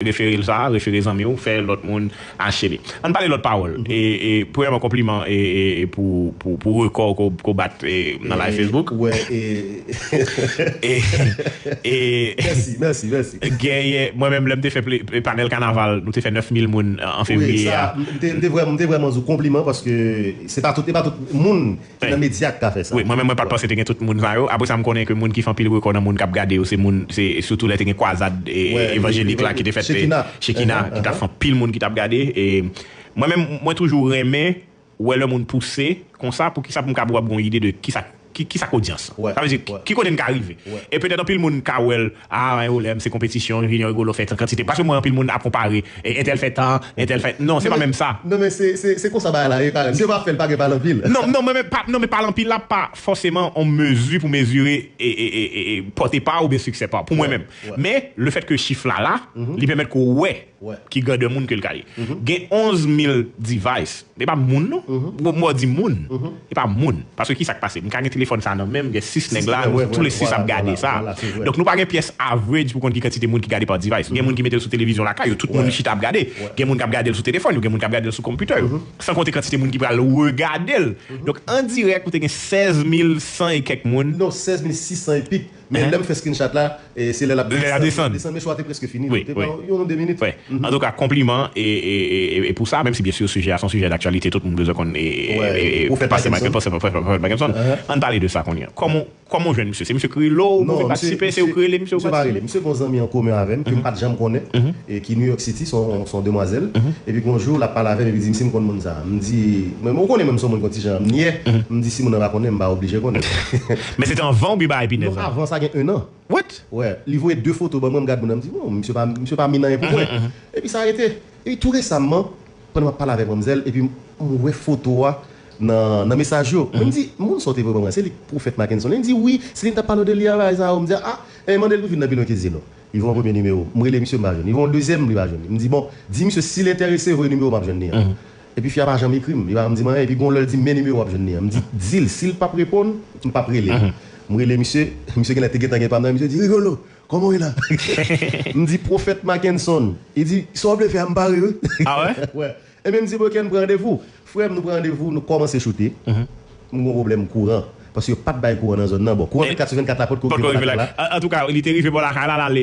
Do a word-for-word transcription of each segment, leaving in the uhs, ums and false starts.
refere l sa, refere zanmi w, fè lòt moun achte li. Ann pale lòt pawòl. E, e, premyèman, konpliman e, e, e pou, pou, pou rekò ke w, ke w bat e, nan live Facebook. Wè, e, e, e, mèsi, mèsi, mèsi. Genyen, mwen menm, lè m te fè ple- panèl kanaval, nou te fè nèf mil moun an fevriye a. M te, m te vrèman, m te vrèman di w konpliman paske se pa tout, se pa tout moun ki nan medya k ka fè sa. Wi, mwen menm, mwen pa t panse te gen tout moun sa yo. Apre sa, m konnen ke moun ki fè anpil rekò nan moun k ap gade yo, se moun, se sitou lè te gen kwazad e, evanjelik la ki te fèt, Shekina, ki t ap fè anpil moun ki t ap gade. E mwen menm, mwen toujou renmen wè lè moun pouse konsa, poukisa pou m kapab gon ide de kisa, ki, kisa k odyans lan. Sa vle di, ki kote n ka rive. E petèt anpil moun ka wè l, a, en olèm, se konpetisyon, vini rigolo, fè tan kantite. Paske mwen, anpil moun ap konpare, e, entèl fè tan, entèl fè, non, se pa menm sa. Non, men se, se, se konsa bagay la ye, Carel. Si yo pa fè l, pa gen pale anpil. Non, non, men, men pa, non, men pale anpil la pa fòseman yon mezi pou mezire e, e, e, e, e pòte pa oubyen siksè pa, pou mwen menm. Men, le fèt ke chif la la, li pèmèt ke w wè ki grandè moun ke l ka ye. Gen onz mil device. E pa moun, non. Mwen, mwen di moun. E pa moun. Paske ki sa k pase? M ka gen telefòn sa nan men m, gen sis nèg la, nou tou le sis ap gade sa. Donk, nou pa gen pyès average pou konn ki kantite moun ki gade pa device. Gen moun ki mete l sou televizyon lakay yo, tout moun chita ap gade. Gen moun k ap gade l sou telefòn yo, gen moun k ap gade l sou konpitè yo. San konte kantite moun ki pral regade l. Donk, an dirèk, ou te gen sèz mil san e kèk moun. Non, sèz mil sis san e pik. Men lè m fè screenshot la, e, se lè l ap desann. Desann, men show a te prèske fini. Wi, wi. Yon de minit. Antouka, konpliman e, e, e, e, e pou sa, menm si byen si sijè a se yon sijè daktyalite, tout moun bezwen konn e, e, e, Pastè Michael, Pastè Michael Markinson. Ann pale de sa kounye a. Kòman, kòman w jwenn misye? Se misye ki rele w pou vin patisipe? Se ou ki rele misye pou patisipe? Misye pa rele. Misye gon zanmi an komen avè m, ke m pa t janm konnen, e ki New York City, se yon, se yon demwazèl. Epi gon jou, l ap pale avè m, epi di m si m konn moun sa. M di, mwen, mwen konnen menm se yon moun konn ti jan m ye. M di si moun nan pa konnen, m pa oblije konnen. Men se te anvan oubyen bagay pi nèf? Non, avan sa gen en an. What? Wè, li voye de foto ban mwen, m gad moun nan, m di, bon, misye pa, misye pa min anyen pou mwen. Epi sa rete. Epi tou resaman, pandan m ap pale avèk manmzèl, epi m wè foto a nan, nan mesaj yo. Men m di, moun sa w te voye ban mwen, se li k Pwofèt Mackenson? Li di, wi, se li m t ap pale w de li a, bagay sa yo. M di, a, e mande l pou vin nan pi lwen ke di non. Li voye yon premye nimewo. M rele misye, m pa jwenn li. Li voye yon dezyèm, li pa jwenn li. M di, bon, di misye si l enterese voye nimewo m ap jwenn li an. Epi fi a pa janm ekri m, li pa janm di m anyen, epi gon lè l di m men nimewo w ap jwenn li an. M di, di l, si l p ap reponn, m p ap rele l. M rele misye, misye genlè te gentan gen pa m nan, misye di, Rigolo, kòman w ye la? M di, Pwofèt Mackenson. Li di, sa w vle fè a, m pare wi. A wè? Wè. Ebyen, m di, bon, ok, n pran randevou. Frè m, nou pran randevou, nou kòmanse choute. M gon pwoblèm kouran. Paske yo pa t bay kouran nan zòn nan. Bon, kouran vennkat sou vennkat la potko rive bò lakay la. An, antouka, li te rive bò lakay la, l ale.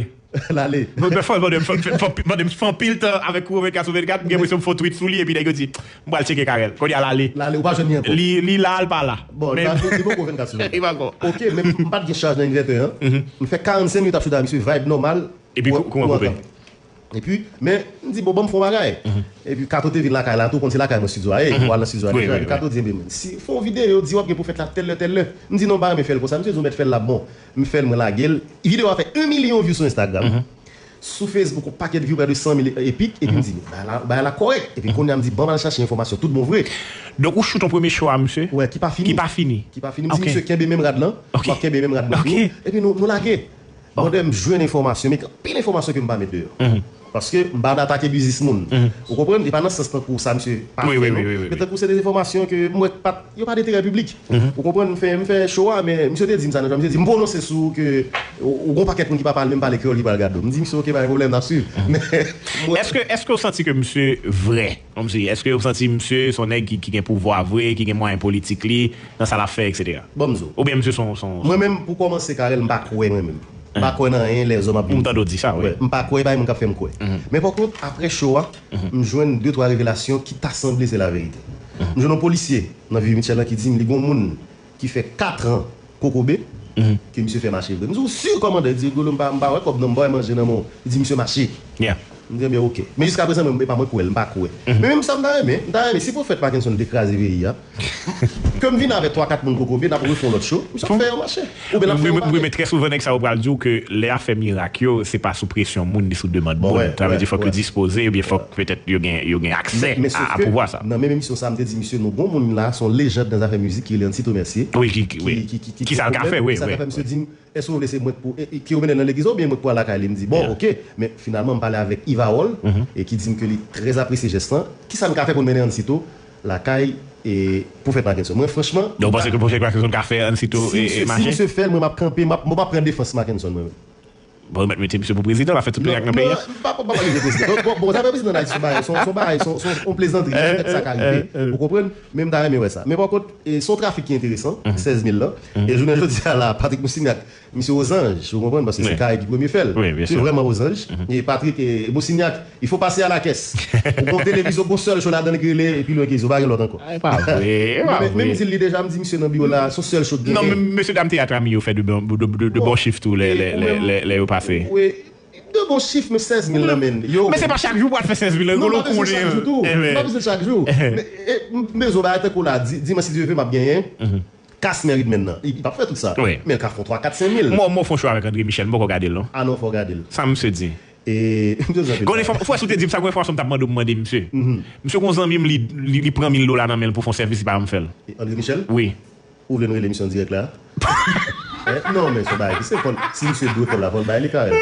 L ale. Bon, men fò, fò, fò, fò, fò, fò m fè anpil tan avèk kouran vennkat sou vennkat, m gen enpresyon m fè yon tweet sou li, epi nèg yo di, m pral tcheke Carel. Kounye a l ale. L ale, ou pa jwenn li ankò. Li, li la, l pa la. Bon, li poko vennkat sou vennkat. Li poko. Ok, men m pa t gen chaj nan envètè an. M fè karannsenk minit ap choute a misye, vibe nòmal. Epi kou-, kouran koupe. Epi, men, m di, bon, ban m fè yon bagay. Epi, Kato te vin lakay la tou, konn se lakay mwen estidyo a ye, ou al nan estidyo a deja. Epi, Kato di, ebyen, si, fè yon videyo, di w ap gen pou fèt la tèl lè, tèl lè. M di, non, m pa renmen fè l konsa. Misye di, ou mèt fè l la, bon. M fè l, mwen lage l. Videyo a fè yon milyon view sou Instagram. Sou Facebook, yon pakèt view, prè de san mil epik. Epi, m di, bagay la, bagay la kòrèk. Epi, kounye a, m di, ban m al chache enfòmasyon, tout bon vre. Donk, ou choute yon premye show a misye? Wè, ki pa fini. Ki pa fini. Ki pa fini. M di, misye, kenbe menm rad lan. M ap kenbe menm rad mwen tou. Epi, nou, nou lage. Mande m jwenn enfòmasyon, men gen anpil enfòmasyon ke m pa met deyò. Paske m pa vle atake biznis moun. Ou konprann? E pa nan sans tankou sa misye pa fè non. Men tankou se de enfòmasyon ke m wè k pa t, yo pa de enterè piblik. Ou konprann? M fè, m fè show a, men misye te di m sa nan show a, misye di m pwononse sou ou ke ou, ou gon pakèt moun ki pa pale, menm pale kreyòl ki pral gade w. M di misye, ok, pa gen pwoblèm, n ap swiv. Men, mwen Èske, èske w santi ke misye vrè? Kòmsi, èske w santi misye se yon nèg ki, ki gen pouvwa vre, ki gen mwayen politik li, nan sa l ap fè, etsetera? Ban m di w. Oubyen misye se yon, se yon Mwen menm, pou kòmanse, Carel, m pa kwè mwen menm. M pa kwè nan anyen lèzòm ap vin di. M tande w di sa, wi. Wè, m pa kwè, pa gen moun k ap fè m kwè. Men pa kont, apre show a, m jwenn de twa revelasyon ki ta sanble se laverite. M jwenn yon polisye nan Vieux Mitchell lan ki di m li gon moun ki fè katran kokobe, ke misye fè mache vre. M di, ou si, kòmandan? Li di, Rigolo, m pa, m pa wè kòb non, m pa wè manje nan men w. Li di, misye mache. M di, ebyen, ok. Men jiskaprezan, mwen, e pa mwen k wè l, m pa kwè. Men menm sa, m ta renmen, m ta renmen, si Pwofèt Mackenson dekraze peyi a, ke m vin avèk twa, kat moun kokobe, n ap refè yon lòt show, misye ap fè yo mache. Oubyen n ap fè yo pale. Wi, men trè souvan, nèg sa yo pral di w ke lè y ap fè mirak yo, se pa sou presyon moun, ni sou demann moun. Sa vle di, fòk yo dispoze, oubyen fòk petèt yo gen, yo gen aksè a, a pouvwa sa. Nan menm emisyon sa, m te di misye, nou gon moun la, se yon lejand nan zafè mizik ki rele Ansito Mercier. Wi, ki, ki, wi. Ki sa l ka fè, wi, wi. Ki sa l ka fè, misye di m, èske w vle se mwen k pou, e, e, ki yo mennen l nan legliz la, oubyen mwen k pou al lakay li? M di, bon, ok. Men finalman, m pale avèk Yves Harold, e ki di m ke li trè apresye jès lan. Kisa n ka fè pou n mennen Ansito lakay, e, Pwofèt Mackenson? Mwen, franchman, Donk, ou panse ke Pwofèt Mackenson ka fè Ansito, e, mache? Si misye fè l, mwen, m ap kanpe, m ap, mwen, m ap pran defans Mackenson, mwen menm. Bon, yo mèt mete misye pou prezidan, l ap fè tout mirak nan peyi a. Non, pa, pa, pa pale de prezidan. Bon, bon, bon, zafè prezidan an Ayiti, se yon bagay, se yon, se yon bagay, se yon, se yon, yon plezantri, se yon tèt sa k a rive. Ou konprann? Men m ta renmen wè sa. Men pa kont, e, se yon trafik ki enteresan, sèz mil lan. E jounen jodi a la, Patrick Moussignac, misye ozanj, ou konprann, paske se Kay ki premye fè l. Wi, byen si. Misye vrèman ozanj. E Patrick, e, Moussignac, il faut passer à la caisse. Ou gon televizyon, gon sèl cho ladan l ki rele, epi lwen ki di, ou pa gen lòt ankò. Ay, pa vre, pa vre. Men, men m di l li deja, m di misye nan biwo la, se yon sèl cho k genyen. Non, men mesye dam teyat Rami yo fè de bon, de, de, de bon chif tou lè, lè, lè, lè, lè yo pase. Wi, de bon chif, men sèz mil lan, men. Yo. Men se pa chak jou pou al fè sèz mil lan, non, m pa bezwen chak jou tou. M pa bezwen chak jou. Men, e, m bezwen bagay tankou la, di, dimanch si Dye vle, m ap genyen kas men ritmen nan. Li, li p ap fè tout sa. Wi. Men l ka fè yon twa, kat, senk mil. Mwen, mwen fè yon cho avèk André Michel, m poko gade l, non. Ah non, fò w gade l. Sa misye di. E, m te zanmi. Gon enfò-, fò si w te di m sa, gon enfòmasyon m t ap mande w, m mande misye. Misye gon zanmi m, li, li, li pran mil dola nan men l pou fè yon sèvis, li pa janm fè l. E André Michel? Wi. Ou vle n rele misye an dirèk la? Eh, non, men se yon bagay ki senp. Si misye dwe fè l la, fò l bay li, Carel.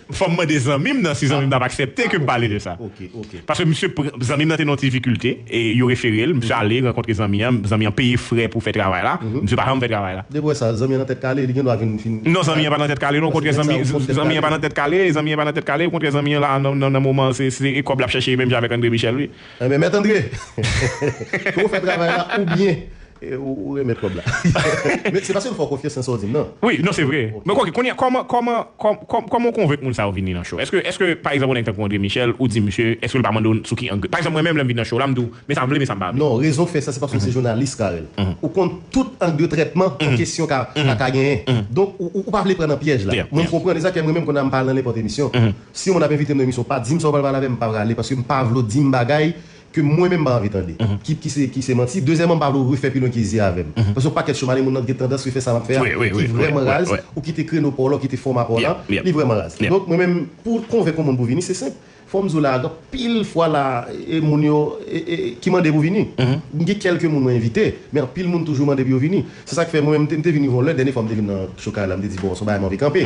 Fò m mande zanmi m nan, si zanmi m t ap aksepte ke m pale de sa. Ok, ok. Paske misye pran, zanmi m nan te nan yon difikilte, e yo refere l, misye ale rankontre zanmi an, zanmi an peye frè pou fè travay la, misye pa janm fè travay la. Depi w wè sa, zanmi an nan tèt kale, li gen dwa vin fin. Non, zanmi an pa nan tèt kale, non, okontrè, zanmi, zanmi an pa nan tèt kale, zanmi an pa nan tèt kale, okontrè, zanmi an la, nan, nan, nan moman, se, se kòb l ap chèche, menm jan avèk André Michel, wi. Enben, Mèt André, ke w fè travay la, oubyen, e, ou, ou remèt kòb la. Men se paske nou fè w konfyans nan sa w di m nan. Wi, non, se vre. Ok. Men ok, kounye a, kòman, kòman, kòm, kòm, kòman w konvenk moun sa yo vini nan show? Èske, èske, pa egzanp, yon nèg tankou André Michel, ou di misye, èske l pa mande w sou ki ang? Pa egzanp, mwen menm, lè m vin nan show la, m di w, men sa m vle, men sa m pa vle. Non, rezon k fè sa, se paske w se jounalis, Carel. Ou konn tout ang de trètman yon kesyon ka, ka, ka genyen. Donk, ou, ou, ou pa vle pran nan pyèj la. Mwen, m konprann, e sa k fè mwen menm, kounye a m pa al nan nenpòt emisyon. Si yon moun ap envite m nan emisyon, pa di m sa w pral pale avè m, m pa prale, paske m pa vle w di m bagay ke mwen menm m pa anvi tande. Ki, ki se, ki se manti. Dezyèmman, m pa vle w refè pi lwen ke Zi avè m. Paske yon pakèt show, m ale, moun nan gen tandans refè sa m ap fè a, ki vrèman raz, ou kite kreno pa w la, ou kite fòma pa w la, li vrèman raz. Donk, mwen menm, pou konvenk yon moun pou vini, se senp. Fò m di w la, gen anpil fwa la, e moun yo, e, e, ki mande pou vini. M gen kèlke moun mwen envite, men anpil moun toujou mande pou yo vini. Se sa k fè mwen menm, m te, m te vini yon lè, dènye fwa m te vin nan show Carel la, m te di, bon, se yon bagay m anvi kanpe.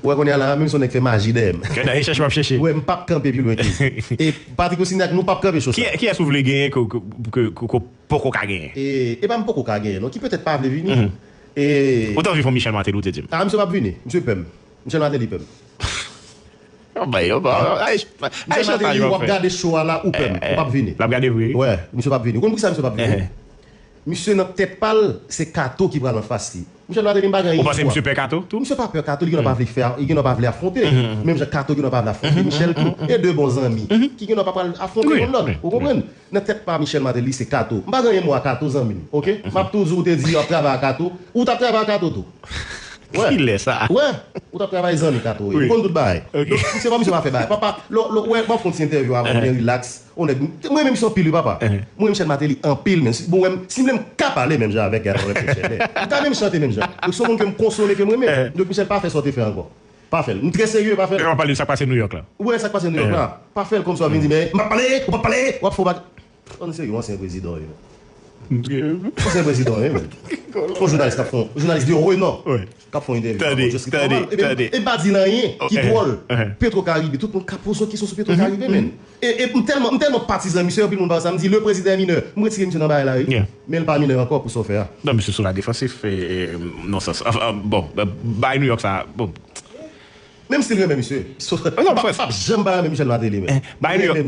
Ou wè kounye a la, menm si yon nèg fè maji dèyè m. Kè nan rechèch w ap chèche. Ou wè, m p ap kanpe pi lwen ke Zi. E Patrick Moussignac, nou p ap kanpe show sa. Ki, kiyès ou vle genyen ke, ke, ke, ke, ke w poko ka genyen? E, e pa m poko ka genyen, non, ki petèt pa vle vini. E ou t anvi fè yon Michel Martelly, ou te di m. Ah, misye p ap vini. Misye pè m. Michel Martelly pè m. Yo bay, yo bay. Ay, ay, Michel Martelly, w ap gade show a la, ou pè m. Ou p ap vini. L ap gade vre. Wè, misye p ap vini. Ou konn poukisa misye p ap vini? Misye nan tèt pa l, se Kato ki pral anfas li. Michel Martelly, m pa gen anyen kont li. Ou panse misye pè Kato tou? Misye pa pè Kato, li gen dwa pa vle fè, li gen dwa pa vle afwonte. Menm jan Kato gen dwa pa vle afwonte Michel tou. E de bon zanmi ki gen dwa pa pral afwonte youn lòt. Ou konprann? Nan tèt pa Michel Martelly, se Kato. M pa gen anyen mwen a Kato, zanmi m, oke? M ap toujou te di, w ap travay a Kato. Ou t ap travay a Kato tou. Wè. Kilè sa? Wè. Ou t ap travay zanmi Kato, wi. Ou konn tout bagay. Donk, se pa misye pa fè bagay. Papa, lò, lò, wè, m ap fè yon ti entèvyou avè w, byen rilaks. Yon nèg, mwen renmen misye anpil, wi, papa. Mwen renmen Michel Martelly anpil, men si, bon, wè, si m vle m ka pale menm jan avèk Gaël Michel. M ka menm chante menm jan. Donk, se yon moun ke m konsole, ke m renmen. Donk, Michel, pa fè sa w te fè ankò. Pa fè l. M trè serye, pa fè l. E w ap pale de sa k pase Nouyòk la. Wi, sa k pase Nouyòk la. Pa fè l kòmsi w ap vin di, men, m ap pale, ou p ap pale, w ap fè w pa. Tande serye, yon ansyen prezidan, wi. Yon ansyen prezidan, wi, men. Yon jounalis k ap fè, yon jounalis de renom. K ap fè yon entèvyou avè w, just ki fè mal. Epi, epi m pa di l anyen ki dwòl. Petro Caribe, tout moun k ap poze w kesyon sou Petro Caribe, men. E, e m tèlman, m tèlman patizan misye, anpil moun pa wè sa, m di, le président est mineur. M retire misye nan bagay la, wi. Men l pa minè ankò pou sa w fè a. Non, misye sou la defansif, e, e, nan sans. Anfen, bon, bay Nouyòk sa, bon. Menm si l renmen misye, p ap janm pa renmen Michel Martelly, men. Bay Nouyòk,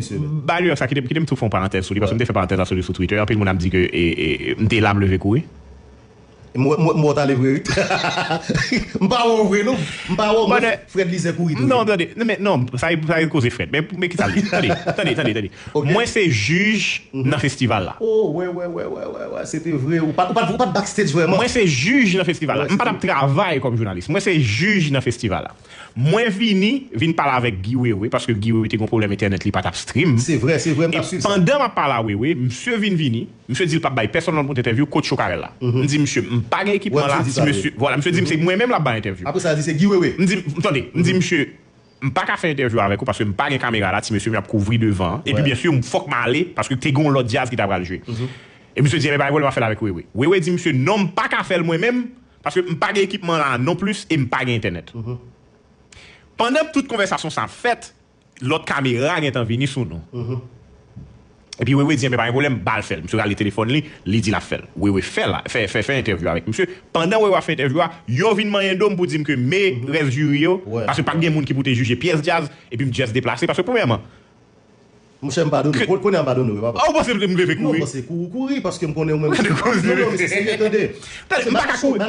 bay Nouyòk sa, kite, kite m tou fè yon parantèz sou li, paske m te fè parantèz la sou li sou Twitter, anpil moun ap di ke, e, e, e, m te la, m leve kouri. M wè, m wè, m wè w t ale vre, wi. M pa wè w vre, non. M pa wè w, men Fred Lizè kouri tou. Non, tande, non, men, non, sa e, sa e koze Fred. Men, men kisa l ye? Tande, tande, tande, tande. Mwen se jij nan festival la. Oh, wè, wè, wè, wè, wè, wè, se te vre. Ou pa, ou pa, ou pa t backstage vrèman. Mwen se jij nan festival la. M pa t ap travay kòm jounalis. Mwen se jij nan festival la. Mwen vini, vin pale avèk Guy Wewe, paske Guy Wewe te gen pwoblèm entènèt, li pa t ap stream. Se vre, se vre, m t ap swiv sa. E pandan m ap pale a Wewe, misye vin vini, misye di l p ap bay pèsonn lòt moun entèvyou kot Chokarèl la. M di misye, m pa gen ekipman la, si misye, vwala, misye di m se mwen menm l ap bay entèvyou. Apre sa, l di se Guy Wewe. M di, tande, m di misye, m pa ka fè entèvyou avèk ou paske m pa gen kamera la, ti mesye m ap kouvri devan an. Epi byen si, fòk m ale, paske te gen yon lòt djaz ki ta pral jwe. E misye di, enben, pa gen pwoblèm, m ap fè l avèk Wewe. Wewe di misye, non, m pa ka fè l mwen menm, paske m pa gen ekipman la non plis e m pa gen entènèt. Pandan tout konvèsasyon sa ap fèt, lòt kamera gentan vini sou nou. Epi Wewe di, enben, pa gen pwoblèm, ba l fè l. Misye rale telefòn li, li di l ap fè l. Wewe fè la, fè, fè, fè entèvyou avèk misye. Pandan Wewe ap fè entèvyou a, yo vin manyen do m pou di m ke me rès jiri yo, paske pa t gen moun ki pou te jije pyès djaz, epi m just deplase, paske premyèman, Monchè, m padone w. Kounye a m padone w, wi, papa. Ah, ou panse m leve kouri? Non, m panse kouri, kouri, paske m konnen ou menm. Kouri, non, men se serye, tande. Tande, m pa ka kouri.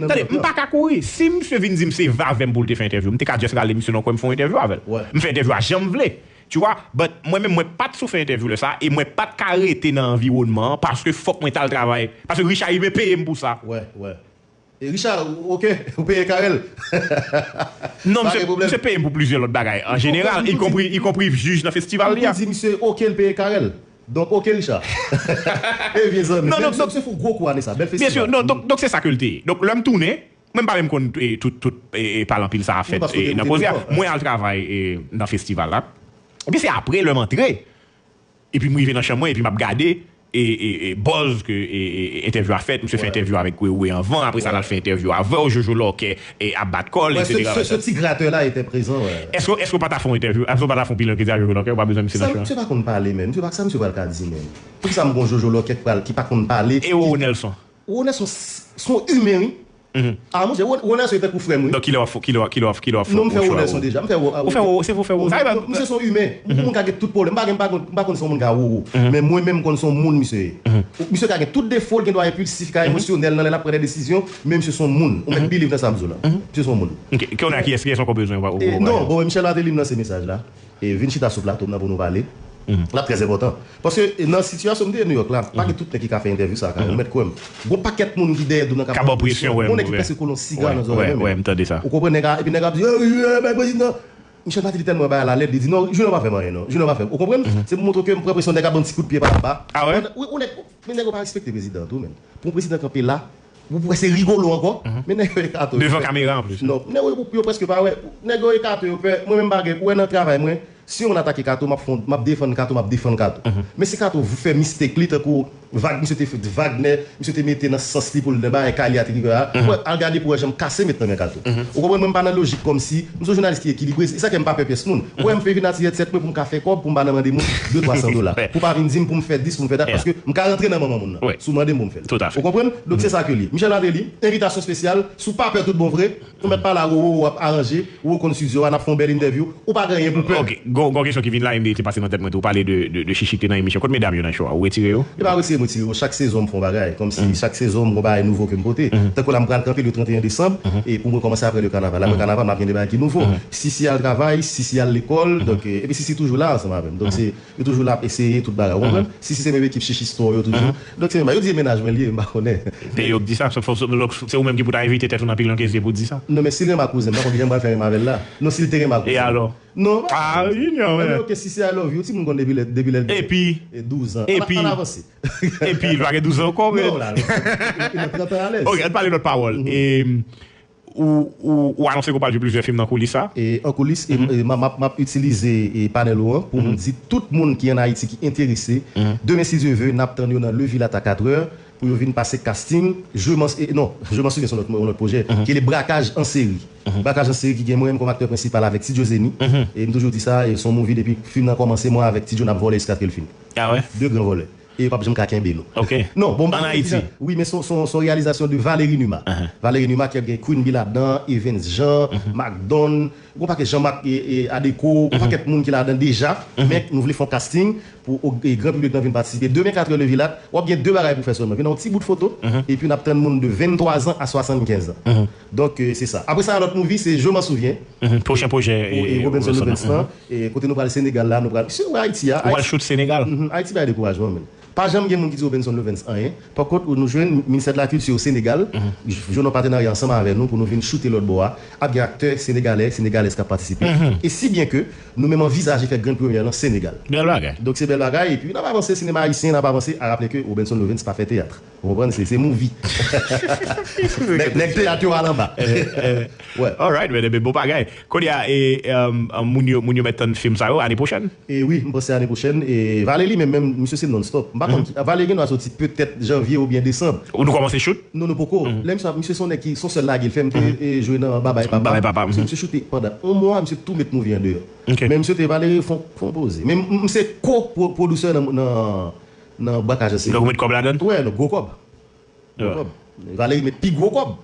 Tande, m pa ka kouri. Si misye vin di m se vavè m pou l te fè entèvyou, m te ka just rale misye nan kwen m fè yon entèvyou avè l. M fè entèvyou a jan m vle. Tu vois, but mwen menm mwen pa t sou fè entèvyou lè sa a, e mwen pa t ka rete nan anviwònman an paske fòk mwen t al travay. Paske Richard Ibe peye m pou sa. Wè, wè. E Richard, ou- oke, ou peye Carel. Non, misye, misye peye m pou plizyè lòt bagay. An jeneral, ikonpri, ikonpri jij nan festival li a. Ou di misye oke, l peye Carel. Donk, oke, Richard. E vye zanmi. Non, non, donk, se fon gwo kou ane sa. Bèl festival. Byen si, non, donk, donk se sa ke l te ye. Donk, lè m tounen, mwen m pa menm konn e, tout, tout e, e, pale anpil sa a fèt e, nan koze a. Mwen al travay e, nan festival la. Epi se apre lè m antre, epi m rive nan chanm mwen, epi m ap gade e, e, e, buzz ke e, e, entèvyou a fèt, misye fè entèvyou avèk Wewe anvan, apre sa l al fè entèvyou avè w, Jojo Lòkè e, ap bat kò l, etsetera. Se ti gratè la ete prezan. Èske, èske w pa ta fè yon entèvyou, èske w pa ta fè yon pil ankredi a Jojo Lòkè, ou pa bezwen misye nan chan? Sa misye pa konn pale, menm. Misye pa, sa misye pral ka di, menm. Poukisa m gon Jojo Lòkè ki pa konn pale? E Roro Nelson? Roro Nelson, se yon imen, wi. Ah, monchè, Ronelson se tankou frè m, wi. Donk, kilè w ap fè, kilè w ap, kilè w ap, kilè w ap fè yon chwa? Non, m fè Ronelson deja, m fè Roro. Ou fè Roro, se pou fè Roro. Sa e pa. Misye se yon imen. Yon moun ka gen tout pwoblèm. M pa gen, m pa konn, m pa konn si yon moun ka Roro. Men mwen menm, m konn si yon moun misye ye. Misye ka gen tout defo, l gen dwa enpilsif, ka emosyonèl nan lè l ap pran de desizyon, men misye se yon moun. Ou mèt believe nan sa m di w la. Misye se yon moun. Ok, kounye a kiyès, kiyès ankò bezwen ou? Non, bon, Michel Martelly, m lanse mesaj la. E vin chita sou plato m nan pou nou pale. L ap trè enpòtan. Paske nan sitiyasyon m te ye Nouyòk la, pa gen tout nèg ki ka fè entèvyou sa a, Carel. Ou mèt kwè m. Gon pakèt moun ki dèyè do nan k ap ba w presyon. Gon nèg ki prèske kole yon siga nan zòrèy mwen menm. Ou konprann nèg a, epi nèg a ap di, bay prezidan. Michel Martelly tèlman bay alalèd, li di, non, jounen w pa fè m anyen, non. Jounen w pa fè m. Ou konprann? Se pou montre w ke m pran presyon, nèg ap ban m ti kout pye pa anba. Wi, ou nèg, men nèg yo pa respekte prezidan tou, menn. Pou yon prezidan kanpe la, ou prèske rigolo ankò, men nèg yo ekate w. Devan kamera anplis. Non, nèg yo, yo prèske pa wè. Nèg yo ekate, yo pè. Mwen menm pa gen, ou wè nan travay mwen, si yon moun atake Kato, m ap fè, m ap defann Kato, m ap defann Kato. Men si Kato fè mistake li, tankou vag, misye te fè vag nè, misye te mete nan sans li pou l nan bagay kay li a te rive a, ou wè, al gade pou wè jan m kase met nan men Kato. Ou konprann, mwen m pa nan lojik kòmsi, m se yon jounalis ki ekilibre, se sa k fè m pa pè pyès moun. Ou wè m fè vin atire tèt mwen pou m ka fè kòb, pou m ba nan mande moun de twa san dola. Pou pa vin di m pou m fè dis, pou m fè dat, paske m ka rantre nan manman moun nan. Si w mande m pou m fè l. Ou konprann? Donk se sa ke li ye. Michel Martelly, envitasyon espesyal, si w pa pè tout bon vre, ou mèt pale a Roro, w ap aranje, Roro konn estidyo a, n ap fè yon bèl entèvyou, ou pa gen anyen pou pè. Ok, gon, gon kesyon ki vin la, e m te pase nan tèt mwen tou, ou pale de, de, de Chichi ki te nan emisyon. Kot medam yo nan show a? Ou retire yo? E pa retire m retire yo, chak sezon m fè yon bagay, kòmsi chak sezon m gon bagay nouvo ke m pote. Tankou la m pral kanpe le trannteyen desanm, e pou m rekòmanse apre le kanaval. Apre kanaval, m ap gen de bagay ki nouvo. Sisi al travay, Sisi al lekòl, donk, e, epi Sisi toujou la ansanm avè m. Donk se, yo toujou la ap eseye tout bagay, ou konprann? Sisi se menm ekip Chichi Store yo toujou. Donk se menm bagay, yo di se mennaj mwen li ye, m pa konnen. Se yo k di sa, se, se, se ou menm ki pou ta envite tèt ou nan pil yon kezye pou di sa. Non, men si l renmen ak kouzen m, m pa konn kijan m pral fè renmen avè l la. Non, si l te renmen ak kouzen m. E alò? Non. Ah, Junior, men. Ebyen, ok, Sisi, I love you. Timoun konn depi lè, depi lè l gen douz an. Epi, epi, ann avanse. Epi, l pa gen douz an ankò, men. Non, la, li nan trant an alèz. Ok, ann pale lòt pawòl. E, ou, ou, ou anonse ke w pral jwe plizyè fim nan koulis la? E, an koulis, e, e, m ap, m ap, m ap itilize, e, panèl ou an pou m di tout moun ki ann Ayiti ki enterese, demen, si Dye vle, n ap tann yo nan Le Vilat a katrè pou yo vin pase casting. Je m'en, e, non, Je m'en souviens, se yon lòt, yon lòt pwojè, ki le Braquage en série. Braquage en série ki gen mwen menm kòm aktè prensipal avèk Ti Djo Zeni. E m toujou di sa, e se yon movie depi fim nan kòmanse, mwen avèk Ti Djo n ap vòlè jiskaske l fini. Ah wè? De gran vòlè. E yo p ap janm ka kenbe nou. Ok. Non, bon, m pa... An Ayiti? Wi, men se yon, se yon, se yon reyalizasyon de Valérie Numa. Valérie Numa ki ap gen Queen Bee ladan, Evens Jean, Mac Don, gon pakèt Jean Marc e, e Adeko, gon pakèt moun ki ladan deja, men nou vle fè yon casting pou o, e, gran piblik lan vin patisipe. Demen katrè Le Vilat, w ap gen de bagay pou fè sèlman. Vin nan yon ti bout foto, epi n ap tann moun de venntwa zan a swasannkenz an. Donk, e, se sa. Apre sa, lòt movie, se Je m'en souviens. Pwochen pwojè, e, Robinson Lovenns lan. E kote nou pral Senegal la, nou pral, si w wè Ayiti a, ou pral shoot Senegal? Ayiti bay dekourajman, men. Pa janm gen moun ki di Robinson Lovenns anyen. Pakont, nou jwenn Ministè de la Kilti o Senegal, jwenn yon patenarya ansanm avè nou pou nou vin choute lòt bò a. Ap gen aktè senegalè, senegalèz k ap patisipe. E si byen ke nou menm anvizaje fè grann premyè lan Senegal. Bèl bagay. Donk se bèl bagay, epi n ap avanse, sinema ayisyen, n ap avanse. A raple ke Robinson Lovenns pa fè teyat. Ou konprann? Se se movie. Nèg teyat yo al anba. Wè. Alright, men bon bagay. Kounye a, e, um, moun yo, moun yo mèt tann fim sa yo ane pwochèn. E wi, m panse ane pwochèn. E Vale li menm, menm, misye se non-stop. M pa konn, Vale gen dwa soti petèt janvye oubyen desanm. Ou nou kòmanse shoot? Non, nou poko. Lè misye ap, misye se yon nèg ki, se yon sèl lagil fè m te e, jwe nan Babay Papa. Babay Papa. Misye choute pandan yon mwa, misye tou met movie an deyò. Men misye te Vale fon, fon poze. Men m se ko pwodisè nan, nan, nan Bwakaj Anse. Donk ou met kòb ladann? Wè, nan gwo kòb. Gwo kòb. Valery met pi gwo kòb.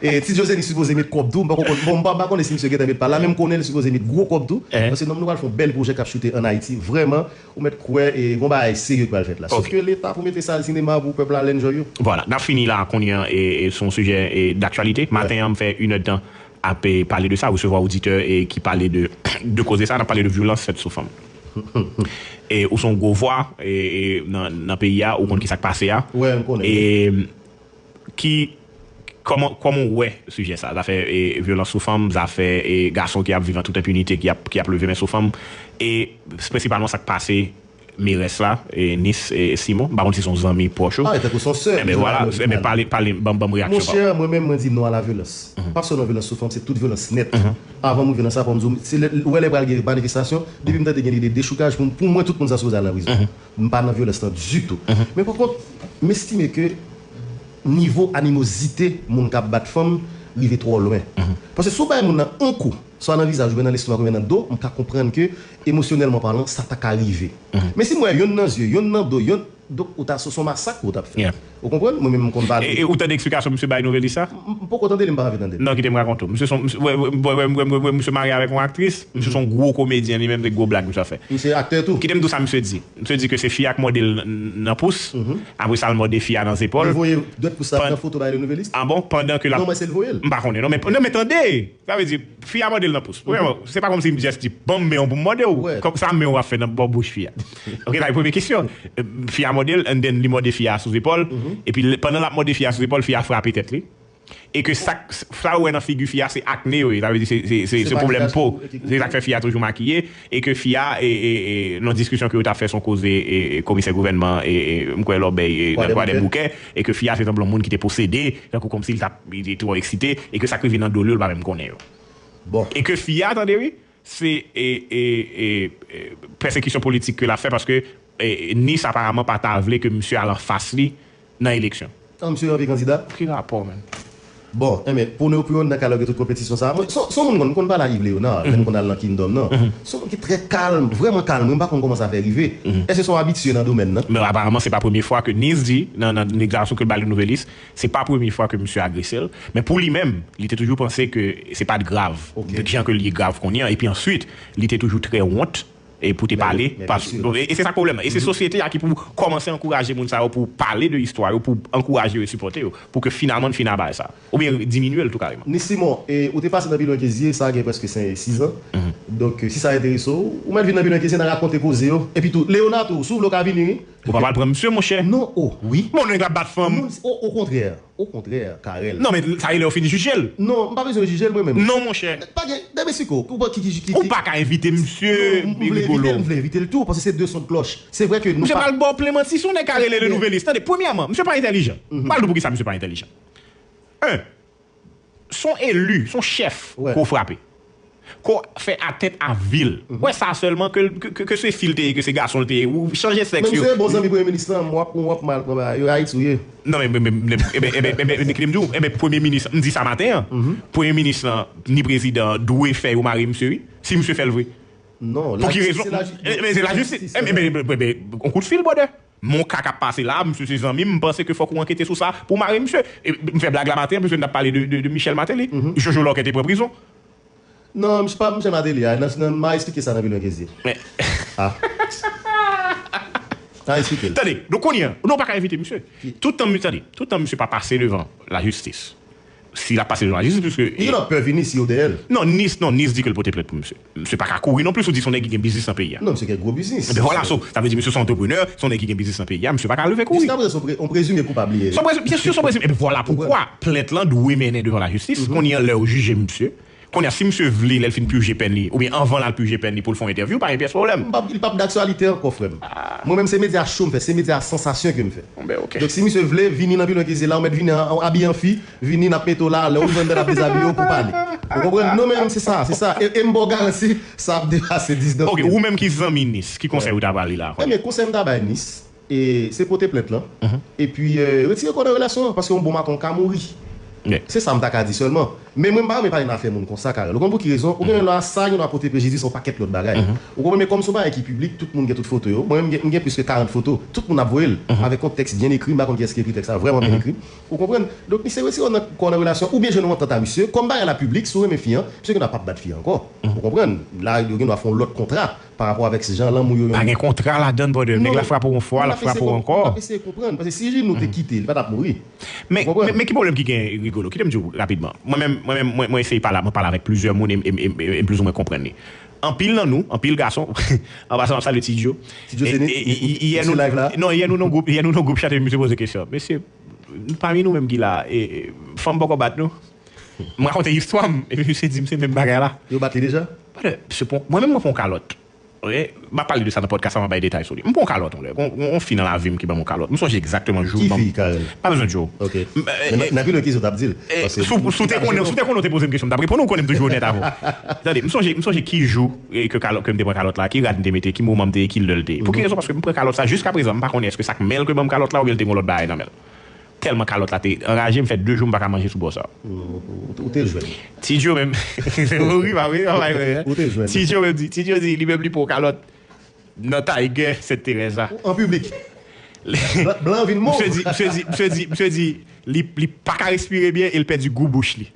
E Ti Jose li sipoze met kòb tou. M pa konn, bon, m pa, m pa konnen si misye gentan met pa la, men m konnen li sipoze met gwo kòb tou. Paske nonm nou pral fè yon bèl pwojè k ap choute ann Ayiti. Vrèman, ou mèt kwè e gon bagay serye ki pral fèt la. Sòf ke Leta pou mete sa nan sinema pou pèp la al enjoy yo. Vwala, n ap fini la kounye a e, e se yon sijè e, daktyalite. Maten an, m fè inèdtan ap e, pale de sa, resevwa oditè e, ki pale de, de koze sa, n ap pale de vyolans fèt sou fanm. E ou se yon gwo vwa e, e, nan, nan peyi a, ou konn ki sa k pase a. Wè, m konnen. E ki, kòman, kòman w wè sijè sa? Zafè e, vyolans sou fanm, zafè e, gason ki ap viv an tout enpinite, ki ap, ki ap leve men sou fanm. E prensipalman sa k pase merès la, e, Nice e, Simon. M pa konn si se yon zanmi pwòch ou. Ah, e tankou se yon sè. Enben, vwala, enben, pale, pale, ban, ban m reyaksyon pa w. Monchè, mwen menm, mwen di non a la vyolans. Pastè nan vyolans sou fanm, se tout vyolans nèt. Avan m rive nan sa, fò m di w, se lè, ou wè lè pral gen manifestasyon, depi m tande gen lide dechoukaj, pou, pou mwen, tout moun sa sipoze al nan prizon. M pa nan vyolans lan ditou. Men pa kont, m estime ke nivo animozite moun k ap bat fanm rive twò lwen. Paske si w bay moun nan yon kou, swa nan vizaj oubyen nan lestomak oubyen nan do, m ka konprann ke emosyonèlman palan, sa ta ka rive. Men si m wè yonn nan zye, yonn nan do, yonn, donk ou ta, se yon masak ou t ap fè. Ou konprann? Mwen menm m konn pale. E, e ou tande eksplikasyon misye bay Nouvèlis sa? M, m poko tande li, m pa anvi tande li. Non, kite m rakonte w. Misye se yon, misye, wè, wè, wè, wè, wè, wè, misye marye avèk yon aktris, misye se yon gwo komedyen li menm, se gwo blag misye ap fè. Misye aktè tou. Kite m di w sa misye di. Misye di ke se fi a k mòde l nan, nan pous, apre sa l mòde fi a nan zepòl. Li voye dwèt pous la nan foto bay Le Nouvelliste? Ah bon? Pandan ke l ap. Non, mwen se l voye l. M pa konnen non, men, non, men tande! Sa vle di, fi a mòde l nan pous. Premyèman, se pa kòmsi m just di, ban m men w pou m mòde w. Kòm sa men w ap fè nan bò bouch fi a. Ok, sa se premye kesyon. Fi a mòde l, and then li mòde fi a sou zepòl. Epi pandan l ap mòde fi a sou zepòl, fi a frape tèt li. E ke sa, sa ou wè nan figi fi a, se akne yo ye. Sa vle di, se, se, se, se pwoblèm po. Se sa k fè fi a toujou makiye. E ke fi a, e, e, e, nan diskisyon ke yo t ap fè sou koze, e, e, komisè gouvènman, e, e, m kwè Lòbèy, e, nan Kwadèboukè, e ke fi a se sanblan moun ki te posede, tankou kòmsi li t ap, li te twò eksite, e ke sa k rive nan do l yo, li pa menm konnen yo. Bon. E ke fi a, tande wi, se, e, e, e, e, pèsekisyon politik ke l ap fè, paske, e, Nice aparaman pa ta vle ke misye al anfas li nan eleksyon. An, misye anvi kandida? Ki rapò, menm? Bon, enben, pou nou, pou yon nan ka lage tout konpetisyon sa. Mwen, se, se yon moun konn, konn pale a Yves Léonard, lè m konn al nan Kingdom nan. Se yon moun ki trè kalm, vrèman kalm. Mwen pa konn kòman sa fè rive. Èske se yon abitye nan domèn nan? Men aparaman, se pa premye fwa ke Nice di, nan, nan deklarasyon ke l bay Le Nouvelliste, se pa premye fwa ke misye agrese l. Men pou li menm, li te toujou panse ke se pa t grav. Jan ke li grav kounye a. Epi answit, li te toujou trè wont e pou te pale. E se sa k pwoblèm nan. E se sosyete a ki pou kòmanse ankouraje moun sa yo pou pale de istwa yo, pou ankouraje yo e sipòte yo, pou ke finalman n fin a bagay sa. Oubyen diminye l tou kareman. Nice Simon, e ou te pase nan Pilon Kezye, sa gen prèske sis an. Donk, si sa enterese w, ou mèt vin nan Pilon Kezye, n a rakonte koze yo. Epi tou, Leona tou, si w vle w ka vini, wi. Ou pa pral pran misye, monchè. Non, o, wi. Bon, nèg la bat fanm. Okontrè. Okontrè, Carel. Non, men sa rele yo fin jije l. Non, m pa bezwen jije l mwen menm. Non, monchè. Pa gen, Dèbesiko, ou pa ki, ki, ki, ki. Ou pa ka envite misye, Rigolo. M vle envite l tou, paske se de son de klòch. Se vre ke nou pa. Misye pral ba w plen manti, se yon nèg ka rele Le Nouvelliste. Tande, premyèman, misye pa entèlijan. M pral di w poukisa misye pa entèlijan. En, se yon eli, se yon chèf ke w frape. Ke w fè atent a vi l. Wè sa sèlman, ke, ke, ke, ke se fi l te ye, ke se gason l te ye, ou chanje sèks yo. Men misye bon zanmi premye minis lan, m w ap, m w ap mal pran bagay yo, Ayiti w ye. Non, men, men, men, men, enben, enben, enben, enben, kite m di w, enben, premye minis, m di sa maten an, premye minis lan, ni prezidan an, dwe fè yo mare misye, wi, si misye fè l vre. Non, pou ki rezon? Men se lajistis. Enben, enben, enben, yon kout fil, brother. Mon ka k ap pase la, misye se zanmi m, m panse ke fòk ou ankete sou sa pou mare misye. E, m fè blag la maten an, paske n t ap pale de, de, de Michel Martelly. Jojo Lòkè te pran prizon. Non, misye pa Michel Martelly a, nan, nan, m a eksplike sa nan Pilon Kezye. Men. Ah. M a eksplike l. Tande, donk kounye a, non, ou pa ka envite misye. Toutan, tande, toutan misye pa pase devan lajistis. Si l ap pase devan lajistis, piske. Li gen pè vini si yo dèyè l. Non, Nice, non, Nice di ke l pote plent pou misye. Misye pa ka kouri non plis, ou di se yon nèg ki gen biznis nan peyi a. Non, misye gen gwo biznis. Enben vwala, so, sa vle di misye se yon antreprenè, se yon nèg ki gen biznis nan peyi a, misye pa ka leve kouri. Jiskaprezan, se yon pre-, yon prezime koupab li ye. Se yon prezime, byen si se yon prezime. Enben vwala poukwa plent lan dwe mennen devan lajistis, kounye a lè yo jije misye, Kounye a, si misye vle, lè l fin pije pèn li, oubyen anvan l al pije pèn li pou l fè yon entèvyou, pa gen pyès pwoblèm. M p ap, li p ap daktyalite ankò, frè m. Mwen menm, se medya cho m fè, se medya sansasyon ke m fè. Donk, si misye vle vini nan Pilon Eklezya la, ou mèt vini an, an, abiye an fi, vini, n ap mete w la, lè w rive anndan, n ap dezabiye w pou pale. Ou konprann? Non, men se sa, se sa. E, e m ba w garanti, sa ap depase dis nan Ok, ou menm ki zanmi Nice, ki konsèy ou ta ba li la? Ebyen, konsèy m ta bay Nice, e, se pote plent lan. Epi, e, retire kò nan relasyon an, paske yon bon maten w ka mouri. Se sa m ta ka di sèlman. Men mwen, m pa renmen pale nan afè moun konsa, Carel. Ou konn pou ki rezon? Ou gen lè sa, gen lè pote prejidis yon pakèt lòt bagay. Ou konprann, men kòm se yon bagay ki piblik, tout moun gen tout foto yo. Mwen menm, m gen, m gen plis ke karant foto. Tout moun ap voye l. Avèk yon tèks byen ekri, m pa konn kiyès ki ekri tèks la, vrèman byen ekri. Ou konprann? Donk, misye retire nan, kò nan relasyon, oubyen jwenn yon antant a misye. Kòm bagay la piblik, si w renmen fi an, misye gen dwa p ap bat fi an ankò. Ou konprann? La, yo gen dwa fè yon lòt kontra pa rapò avèk jan lanmou yo. Pa gen kontra ladan, brother. Nèg la frape w yon fwa, l ap frape w ankò. M ap eseye konprann, paske si Ginou te kite, li pa t ap mouri. Men, men, men ki pwoblèm ki gen, Rigolo? Kite m di w rapidman. Mwen menm, mwen menm, mwen, mwen eseye pale, mwen pale avèk plizyè moun e, e, e, e, e plizoumwen konprann li. Anpil nan nou, anpil gason, an pasan, m ap salye Ti Djo. Ti Djo, se li? Yè nou, non, yè nou nan gwoup, yè nou nan gwoup chat, epi misye poze kesyon. Mesye, pami nou menm ki la, e, e, fanm poko bat nou? M rakonte istwa m, epi misye di m se menm bagay la. Yo bat li deja? Brother, se pon, mwen menm, mwen pran yon kalòt. Ok? M ap pale de sa nan podcast la, m ap bay detay sou li. M pran yon kalòt, yon lè. Gon, gon, gon fi nan lavi m ki ban m yon kalòt. M sonje egzakteman jou. Ki fi, Carel? Pa bezwen di w. Ok. Men nan, nan ki lè kesyon w t ap di l? Paske si w, si w te konnen, si w te konnen, w te poze m kesyon, m t ap reponn ou, konnen m toujou onèt avè w. Tande, m sonje, m sonje ki jou, e, ke kalòt, ke m te pran kalòt la, ki rad m te mete, ki moman m te ye, ki lè l te ye. Pou ki rezon? Paske m pran kalòt sa jiska prezan, m pa konnen èske sa k men l ke ban m kalòt la oubyen l te gen lòt bagay nan men l. Tèlman kalòt la te anraje m, fè de jou m pa ka manje sou bò sa. Ou, ou, ou te jwenn. Ti Djo menm. Ou ri pa vre, pa vre. Ou te jwenn. Ti Djo menm di, Ti Djo di, li menm li pran kalòt nan Tiger Sent Terèz la. An piblik. Blan, blan vin mou. Misye di, misye di, misye di, misye di, li, li pa ka respire byen e l pèdi gou bouch li.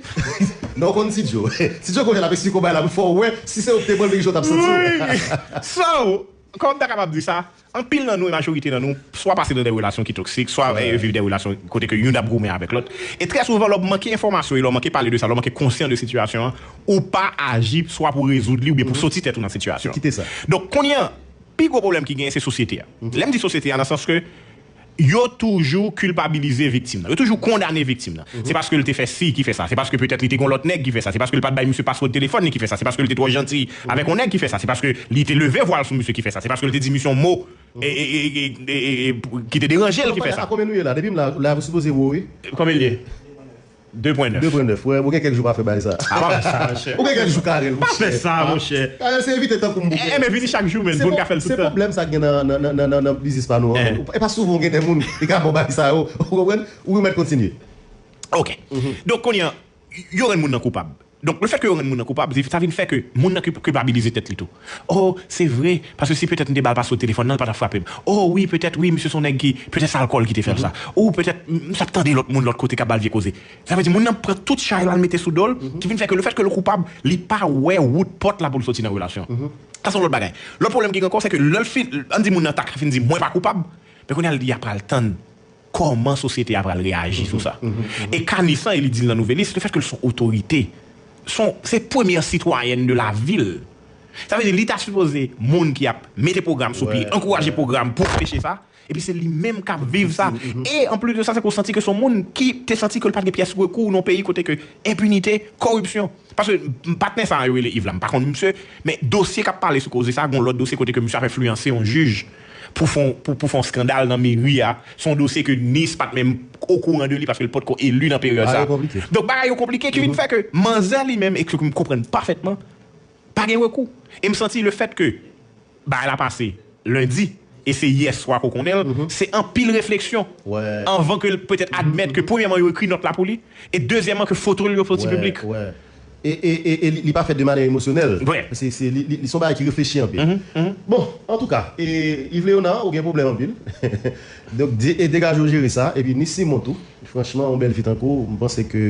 Non, w konn Ti Djo. Ti Djo konnen l ap esplike w bagay la pou fè w wè si se ou ki te pran l, men ki jan w t ap santi w. So, kòman m ta kapab di sa? Anpil nan nou, e majorite nan nou, swa pase nan de relasyon ki toksik, swa, e, viv de relasyon kote ke youn ap goumen avèk lòt. E trè souvan, lè w manke enfòmasyon, e lè w manke pale de sa, lè w manke konsyan de sitiyasyon an, ou pa aji swa pou rezoud li oubyen pou soti tèt ou nan sitiyasyon an. Kite sa. Donk, kounye a, pi gwo pwoblèm ki genyen, se sosyete a. Lè m di sosyete a, nan sans ke yo toujou kilpabilize viktim nan. Yo toujou kondane viktim nan. Se paske l te fè si ki fè sa. Se paske petèt li te gon lòt nèg ki fè sa. Se paske l pa t bay misye paswòd telefòn li ki fè sa. Se paske l te twò janti avèk yon nèg ki fè sa. Se paske li te leve vwa l sou misye ki fè sa. Se paske l te di misye yon mo e, e, e, e, e, e, ki te deranje l ki fè sa. A konbyen nou ye la? Depi m la, la, ou sipoze wo, wi. Konbyen l ye? De pwen nèf. De pwen nèf, wè, ou gen kèk jou pa fè bagay sa. A, pa fè sa, monchè. Ou gen kèk jou Carel, monchè. Pa fè sa, monchè. Carel, se evite tankou m bouke. E, e, men vini chak jou, men, pou n ka fè l tout tan. Se pwoblèm sa k gen nan, nan, nan, nan, nan, nan biznis pa nou an. E pa souvan w gen de moun ki ka bon bagay sa yo. Ou konprann? Ou remèt kontinye. Ok. Donk, kounye a, yo rann moun nan koupab. Donk, lefètke yo rann moun nan koupab, sa vin fè ke moun nan ki kilpabilize tèt li tou. Oh, se vre, paske si petèt m te ba l paswòd telefòn nan, l pa t ap frape m. Oh, wi, petèt, wi, misye se yon nèg ki, petèt se alkòl ki te fè l sa. Ou petèt, m, m t ap tande lòt moun lòt kote k ap ba l vye koze. Sa vle di, moun nan pran tout chay la, l mete sou do l, ki vin fè ke lefètke l koupab, li pa wè wout pòt la pou l soti nan relasyon an. Sa se yon lòt bagay. Lòt pwoblèm ki gen ankò, se ke lè l fin, ann di moun nan ta ka fin di, mwen pa koupab, men kounye a, li ap pral tann kòman sosyete a pral reyaji sou sa. E ka Nice lan, e li di l nan Nouvèlis, lefètke l se yon otorite, se yon, se premyè sitwayèn de lavil. Sa vle di, li ta sipoze moun ki ap mete pwogram sou pye, ankouraje pwogram pou anpeche sa, epi se li menm k ap viv sa. E anplis de sa, se ke w santi ke se yon moun ki te santi ke l pa t gen pyès rekou nan yon peyi kote ke enpinite, kòripsyon, Paske patnè sa a yo rele Yves la, m pa konn misye, men dosye k ap pale sou koze sa a, gon lòt dosye kote ke misye ap enfliyanse yon jij pou fè yon, pou, pou fè yon eskandal nan meri a. Se yon dosye ke Nice pa t menm okouran de li paske l potko eli nan peryòd sa a. Donk, bagay yo konplike ki vin fè ke manzè li menm, e ke m konprann pafètman, pa gen rekou. E m santi lefètke bagay la pase lendi, e se yèswa ke w konnen l, se anpil refleksyon anvan ke l petèt admèt ke, premyèman, yo ekri nòt la pou li, e dezyèmman, ke foto l yo soti piblik. E, e, e, e li, li pa fèt de manyè emosyonèl. Se, se, li, li, li se yon bagay ki reflechi anpil. Bon, antouka, e, Yves Léonard, ou gen pwoblèm anpil. Donk, de-, e degaje w jere sa, epi Nice Simon tou. Franchman, yon bèl fi tankou w, m panse ke,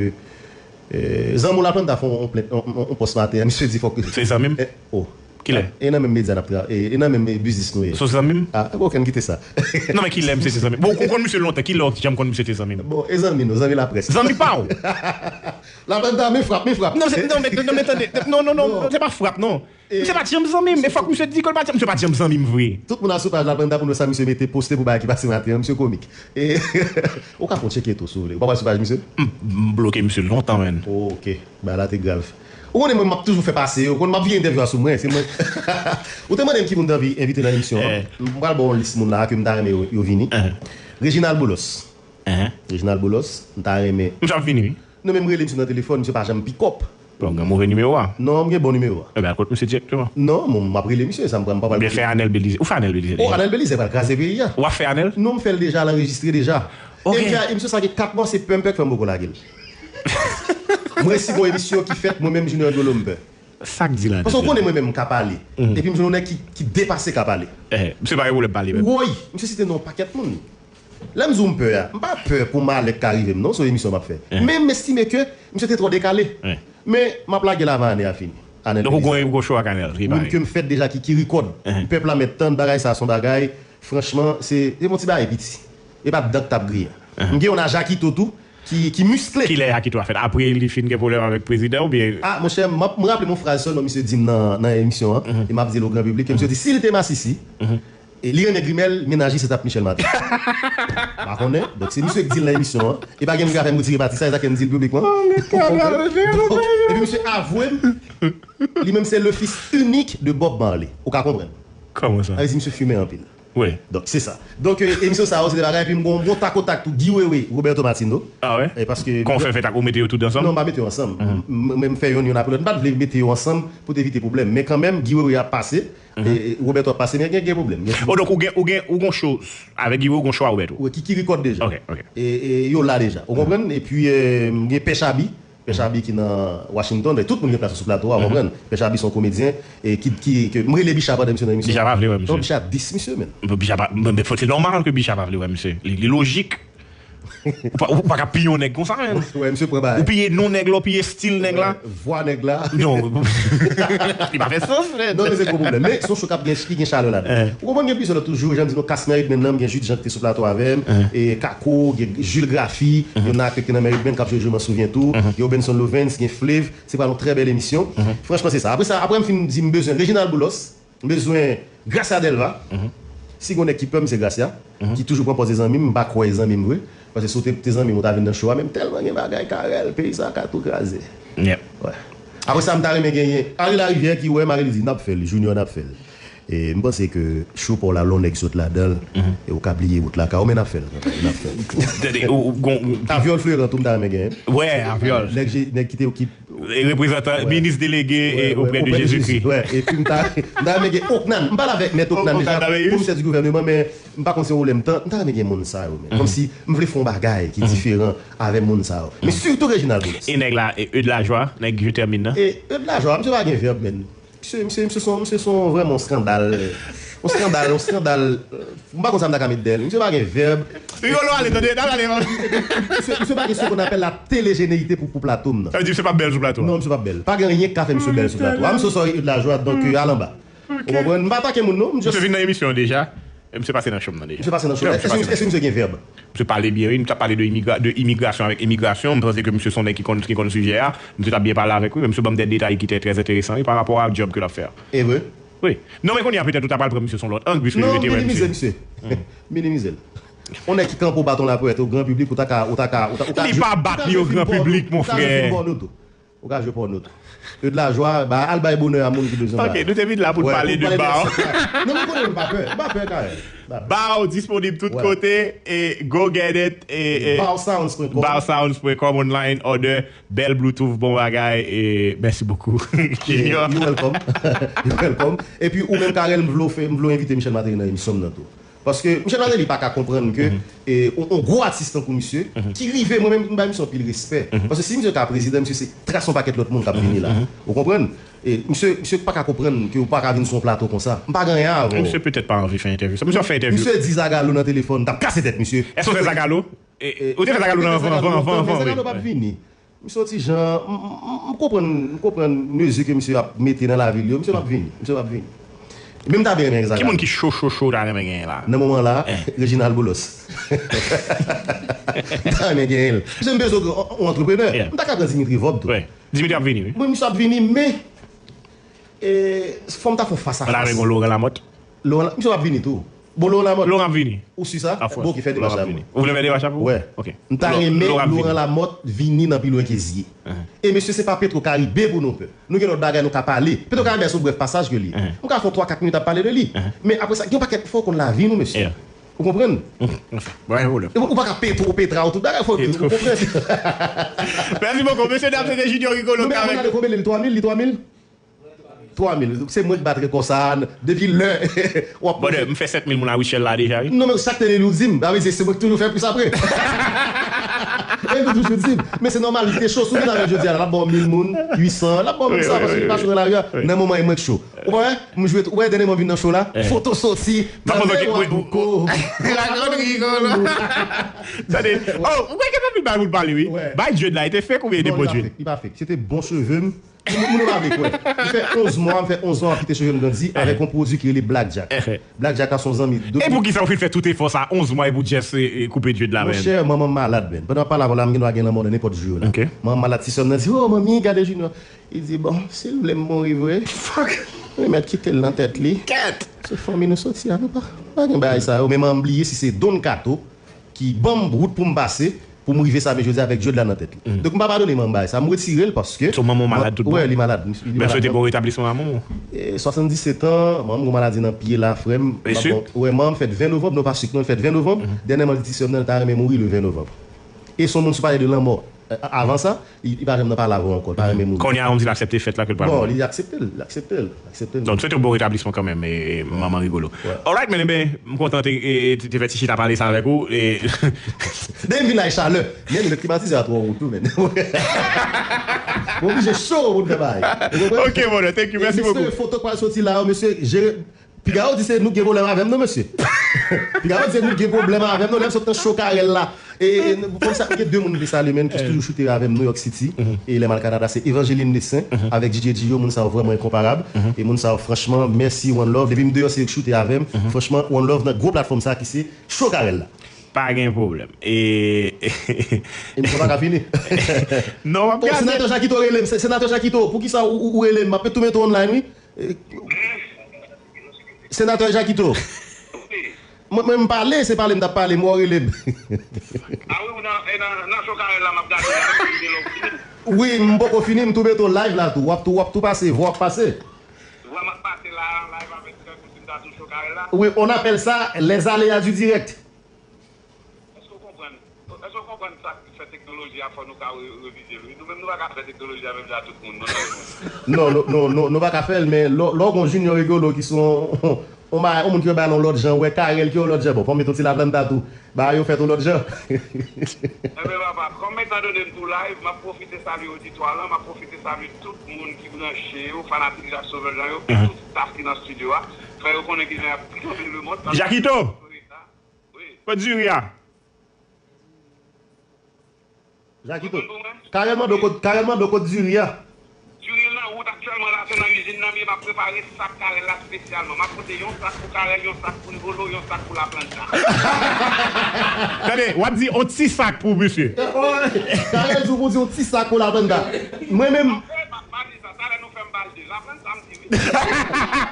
e, zanmi w Laplanta fè yon plent, yon, yon, yon pòs maten an, misye di fòk. Se zanmi m? E, oh. Kilè? E nan menm medya n ap tra-, e, e nan menm biznis nou ye. Se zanmi m? A, okenn kite sa. Non, men kilè misye te zanmi m? Bon, ou konn misye lontan, kilè w janm konn misye te zanmi m? Bon, e zanmi nou, zanmi laprès. Zanmi pa w? Laplanta, men frap, men frap. Non, se, non, men, non, men tande, non, non, non, non, se pa frap, non. Misye pa t janm zanmi m, men fòk misye di ke l pa t janm, misye pa t janm zanmi m vre. Tout moun al sou paj Laplanta pou nou sa misye mete poste pou bagay ki pase maten an, misye komik. E, ou ka fon tcheke tou, si w vle. Ou pa pral sou paj misye? M, m bloke misye lontan, menn. Oh, ok. Bagay la te grav. Ou konnen mwen, m ap toujou fè pase yo. Ou konn m ap vye entèvyou a sou mwen. Se mwen. Ou te mande m ki moun m t anvi envite nan emisyon an. M pral ba w yon lis moun la ke m ta renmen yo, yo vini. Reginald Boulos. Reginald Boulos, m ta renmen. Misye ap vini, wi. Non, men m rele misye nan telefòn, misye pa janm pick up. Bon, gen move nimewo a. Non, m gen bon nimewo a. Ebyen, al kot misye dirèkteman. Non, m ap rele misye, sa m pral, m pa pral. Oubyen fè Anèl Belizaire. Ou fè Anèl Belizaire deja? O, Anèl Belizaire pral kraze peyi a. W ap fè Anèl? Non, m fè l deja, l anrejistre deja. Ok. E misye, e misye sa gen kat mwa, se pèmpèk fè m poko lage l. Mwen, si gon emisyon ki fèt, mwen menm Junior Dolo m pè. Sa k di la? Paske w konnen mwen menm m ka pale. Epi m jwenn yon nèg ki, ki depase ka pale. Misye pa gen pwoblèm pale menm. Woy, misye site non pakèt moun. Lè m di w m pè a, m pa pè pou malè k ka rive m non, se yon emisyon m ap fè. Men m estime ke misye te twò dekale. Men m ap lage l avan ane a fini. Ane. Donk ou gon, ou gon cho ak Anèl, se pa moun ke m fèt deja ki, ki rikòd. Pèp la mèt tann bagay sa, se yon bagay, franchman, se, se yon ti bagay piti. E pa dan k t ap griyen. M gen yon Jakito tou, ki, ki miskle. Kilè Jakito a fèt? Apre li fin gen pwoblèm avèk prezidan oubyen? Ah, monchè, m ap, m raple m yon fraz sèlman misye di m nan, nan emisyon an, e m ap di l o gran piblik, ke misye di, si li te masisi, e li renmen grimèl, mennaj li se t ap Michel Martelly. M pa konnen. Donk, se misye k di l nan emisyon an. E pa gen moun ki ka fè m retire pati sa, e sa ke m di l piblikman. Ou konprann? Donk, epi misye avwe m, li menm se le fils unique de Bob Marley. Ou ka konprann? Kòman sa? Sa vle di misye fimen anpil. Wi. Donk, se sa. Donk, e, emisyon sa yo, se de bagay, epi m gon, gon takotak tou, Guy Wewe, Roberto Martino. Ah wè? E paske. Kòman w fè fèt ak, ou mete yo tou ansanm? Non, m pa mete yo ansanm. M, m, m fè youn, youn apre lòt. M pa t vle mete yo ansanm pou te evite pwoblèm. Men kanmenm, Guy Wewe ap pase, e, e, Roberto ap pase, men gen, gen pwoblèm. Gen. Oh, donk ou gen, ou gen, ou gon cho avèk Guy Wewe, ou gon cho a Roberto? Wi, ki, ki rikòd deja. Ok, ok. E, e, yo la deja. Ou konprann? Epi, e, m gen Pè Chabi. Pè Chabi ki nan Washington, e tout moun gen plas yo sou plato a, w konprann? Pè Chabi se yon komedyen, e ki, ki, ke m rele Bicha pandan misye nan emisyon. Bicha pa vle wè misye. Non, Bicha dis misye, men. Bicha pa, men, men, se nòmal ke Bicha pa vle wè misye. Li, li lojik. Ou pa, ou pa ka piye yon nèg konsa, men. Wè, misye pran bagay. Ou piye non nèg la, ou piye stil nèg la. Vwa nèg la. Non. Li pa fè sans, men. Non, men se gwo pwoblèm. Men se yon cho k ap gen, ki gen chalè ladan. Ou konprann, gen plizyè lòt toujou, jan m di nou, cast Married Men nan, m gen Jude Jean ki te sou plato avè m, e Kako, gen Jules Graffy, gen Nake ki nan Married Men k ap jwe, jwe M'en Souviens tou, gen Obenson Lovens, gen Flav, se pral yon trè bèl emisyon. Franchman, se sa. Apre sa, apre m fin di m bezwen Reginald Boulos, m bezwen Gracia Delva. Si gon nèg ki pè m, se Gracia, ki toujou pran pòz e zanmi m, m pa kwè e zanmi m vre. Paske si w te, te zanmi m, ou ta vin nan show a, men m tèlman gen bagay, Carel, peyi sa ka tou kraze. Wè. Apre sa, m ta renmen genyen Harry Larivière ki wè m, Harry li di, n ap fè l, Junior, n ap fè l. E m panse ke show pa w la, lè yon nèg sot ladan l, e ou ka bliye wout lakay ou, men n ap fè l kanmenm, n ap fè l. Tande, ou, ou gon, ou Aviol Fleurant tou, m ta renmen genyen. Wè, Aviol. Nèg je, nèg ki te, ki, e reprezantan, minis delege e oprè de Jezikri. Wè, epi m ta, m ta renmen gen Ocnan. M pale avèk mèt Ocnan deja, komisè di gouvèneman, men m pa konn si w lè m tan, m ta renmen gen moun sa yo, men. Kòmsi m vle fè yon bagay ki diferan avè moun sa yo. Men sitou Reginald Boulos. E nèg la, e, E de la Joie, nèg Je Termine nan. E E de la Joie, misye pa gen vèb, men. Misye, misye, misye se yon, misye se yon vrèman yon skandal. Yon skandal, yon skandal. M pa konn sa m ta ka met dèyè l. Misye pa gen vèb. Rigolo ale, tande, n ap ale, man. Misye, misye pa gen ce qu'on appelle la télégénérité pou, pou plato m nan. Sa vle di misye p ap bèl sou plato a? Non, misye p ap bèl. Pa gen anyen k ka fè misye bèl sou plato a. I'm so sorry, E de la Joie, donk, euh, al anba. Ou konprann? M pa atake moun, non. M just. Misye fin nan emisyon an deja. E misye pase nan cho m nan deja. Misye pase nan cho. Èske, èske misye gen vèb? Misye pale byen, wi. M t ap pale de imigra-, de imigrasyon avèk imigrasyon. M panse ke misye se yon nèg ki konn, ki konn sijè a. Misye t ap byen pale avèk, wi, men misye ban m de detay ki te trè enteresan, wi, pa rapò a djòb ke l ap fè a. E vre? Wi. Non, men kounye a, petèt, ou ta pral pran misye sou lòt ang, piske yo rete wè misye. Non, minimize misye. Minimize l. Yon nèg ki kanpe w baton lapwèt, o gran piblik, ou ta ka, ou ta ka, ou ta, ou ta. Li pa bat li o gran piblik, mon frè. Ou ka jwe pòno tou. Ou ka jwe pòno tou. E de la jwa, ba, al bay bonè a moun ki bezwen ba. Ok, nou te vin la pou n pale de ba. Non, men konnen m pa pè. M pa pè, Carel. Ba w disponib tout kote, e go get it, e, e bawsounds pwen kòm. Bawsounds pwen kòm, online order, bèl Bluetooth, bon bagay, e mèsi bokou. Junior. You welcome. You welcome. Epi ou menm, Carel, m vle w fè, m vle w envite Michel Martelly nan emisyon m nan tou. Paske Michel Martelly pa ka konprann ke, e, on, on gwo atis tankou misye, ki rive, mwen menm, m bay misye anpil respè. Paske si misye ka prezidan, misye se tras yon pakèt lòt moun k ap vini la. Ou konprann? E misye, misye pa ka konprann ke ou pa ka vin sou yon plato konsa. M pa gen anyen avè w. Misye petèt pa anvi fè entèvyou sa. Misye ap fè entèvyou. Misye di Zagalo nan telefòn, m t ap kase tèt misye. Èske w fè Zagalo? E, e, ou te fè Zagalo nan, avan, avan, avan, avan, wi. Zagalo p ap vini. Misye yon ti jan, m, m, m, m konprann, m konprann mezi ke misye ap mete nan lavi l yo, misye p ap vini, misye p ap vini. Men m ta byen renmen Zagalo. Ki moun ki cho, cho, cho w ta renmen genyen la? Nan moman la, Reginald Boulos. M ta renmen genyen l. Misye m bezwen yon, yon antreprenè. M ta ka pran Dimitri Vorbe tou. Dimitri ap vini, wi. Wi, misye ap vini, men, e, fò m ta fè yon fas a fas. Ou ta renmen gon Laurent Lamothe? Laurent, misye p ap vini tou. Bon, Laurent Lamothe. Laurent ap vini. Ou si sa? Bon, ok, fè demach la pou mwen. Ou vle fè demach la pou mwen? Wè. Ok. M ta renmen Laurent Lamothe vini nan pi lwen ke zye. E mesye, se pa Petro Karibe pou nou pè. Nou gen lòt bagay nou ka pale. Petro Karibe se yon brèf pasaj ke li ye. M ka fè twa kat minit ap pale de li. Men apre sa, gen yon pakèt fò w konn lavi nou, mesye. Ou konprann? Ou pa ka Petro, Petra, ou tout bagay, fò ou konprann. Mèsi bokou. Mesye dam, se te Junior Rigolo ki avèk nou. Konbyen li? Twa mil? Li twa mil? Twa mil. Se mwen k bat rekò sa a depi lè w ap. Brother, m fè sèt mil moun a Rachel la deja, wi. Non, men chak te li nou di m. Sa vle di se mwen k toujou fè plis apre. E li toujou di m. Men se nòmal, li te cho sou vin avè l jodi a la. L ap ba w mil moun, uit san. L ap ba w menm sa, paske li pa cho nan lari a. Nan moman e mwen k cho. Ou pa wè? M jwe, ou wè, dènye mwen vin nan show la. Foto soti. Tande, w ap bouko. Rakont Rigolo. Tande. Oh, ou kwè gen anpil bagay pou n pale, wi. Bay dread la, e te fake oubyen e te bon dread? Non, li pa fake, li pa fake. Se te bon cheve m. Moun, moun yo pa vle kwè. M fè onz mwa, m fè onz an ap kite cheve m grandi avèk yon pwodui ki rele Black Jack. Black Jack la se yon zanmi. E poukisa ou fin fè tout efò sa onz mwa e pou just, e, e, koupe dread la, man? Monchè, manman m malad, man. Pandan m ap pale avè w la, m gendwa gen lanmò nan nenpòt jou yo la. Manman m malad, ti sè m nan di, "Oh, manmi, gade Junior." Li di, "Bon, si l vle m mouri vre, li mèt kite l nan tèt li. Se fanmi nou soti a, nou pa, pa gen bagay sa yo." Men manman m bliye si se Don Kato ki ban m wout pou m pase, pou m rive sa m ye jodi a avèk dread la nan tèt li. Donk, m pa padone manman m bagay sa, m retire l paske. So, manman w malad tout bon? Wè, li malad. Mwen swete bon retablisman a manman w. E, swasanndisèt an, manman m gon maladi nan pye la, frè m. Wè, manman m fèt ven novanm, non pa sik, non, li fèt ven novanm. Dènyèman, li di sè m nan, li ta renmen mouri le ven novanm. E se yon moun, si w pale de lanmò, e, avan sa, li, li pa janm nan pale avè w ankò, li pa renmen mouri. Kounye a, ou di l aksepte fèt la ke l pral mouri? Bon, li aksepte l, li aksepte l, li aksepte l. Donk, swete w bon retablisman kanmenm, e, manman Rigolo. Alright, men, men, m kontan te, e, te, te fè ti chita pale sa avèk ou, e. Depi m vin la e chalè. Men, men klimatizè a twò wo tou, men. M oblije cho pou m fè bagay. Ou konprann? Ok, brother, thank you, mèsi bokou. Mesye, foto k pral soti la yo, mesye, jere. Piga yo di se nou ki gen pwoblèm avè m, non, mesye. Piga yo di se nou ki gen pwoblèm avè m, non, lè m sot nan show Carel la. E, e, e, konsa, gen de moun m vle salye, men, ki toujou choute avè m New York City, e lè m al Kanada, se Evangeline Lessin, avèk D J Gio, moun sa yo vrèman enkonparab. E moun sa yo, franchman, mèsi, one love. Depi m deyò, se yo k choute avè m. Franchman, one love nan gwo platfòm sa ki se show Carel la. Pa gen pwoblèm. E, emisyon pa ka fini. Non, w ap gade. Senatè Jakito rele m. Se-, Senatè Jakito, poukisa ou, ou, ou rele m? M ap tou mete w online, wi. E, Senatè Jakito. Wi. Mwen, mwen, m pale, se pale m t ap pale, m wè w rele m. A wi, ou nan, e nan, nan show Carel la, m ap gade, m ap gade lè w fini. Wi, m poko fini, m tou mete w live la tou. W ap tou, w ap tou pase, vwa w ap pase. Vwa m ap pase la, an live avèk, tankou si m ta sou show Carel la. Wi, on appelle ça les aléas du direct. Èske w konprann? Èske w konprann sa k fè teknoloji a fò nou ka re-, revize l, wi. Nou menm, nou pa ka fè teknoloji a menm jan ak tout moun, non, non, non. Non, non, non, non, nou pa ka fè l, men lè, lè w gon Junior Rigolo ki se yon, yon bagay, yon moun ki wè bagay la yon lòt jan, wè Carel ki yon lòt jan. Bon, fò m met yon ti laplanta tou. Bagay yo fèt yon lòt jan. Enben, papa, kòm etandone m tou live, m ap pwofite salye oditwa lan, m ap pwofite salye tout moun ki branche yo, fanatik Jacques Sauveur Jean yo, e tout staff ki nan estidyo a. Fè yo konnen kijan y ap kanpe lemonn. Jakito! Wi. Kot diri a? Jakito. Carel mande w kot, Carel mande w kot diri a. Diri nan wout aktyèlman la, se nan izin nan m ye, m ap prepare sak Carel la espesyalman. M ap pote yon sak pou Carel, yon sak pou Rigolo, yon sak pou Laplanta. Tande, w ap di yon ti sak pou misye. Carel di w pou di yon ti sak pou Laplanta. Mwen menm. Apre, m a, m a di sa, talè nou fè m baje. Laplanta, m di wi.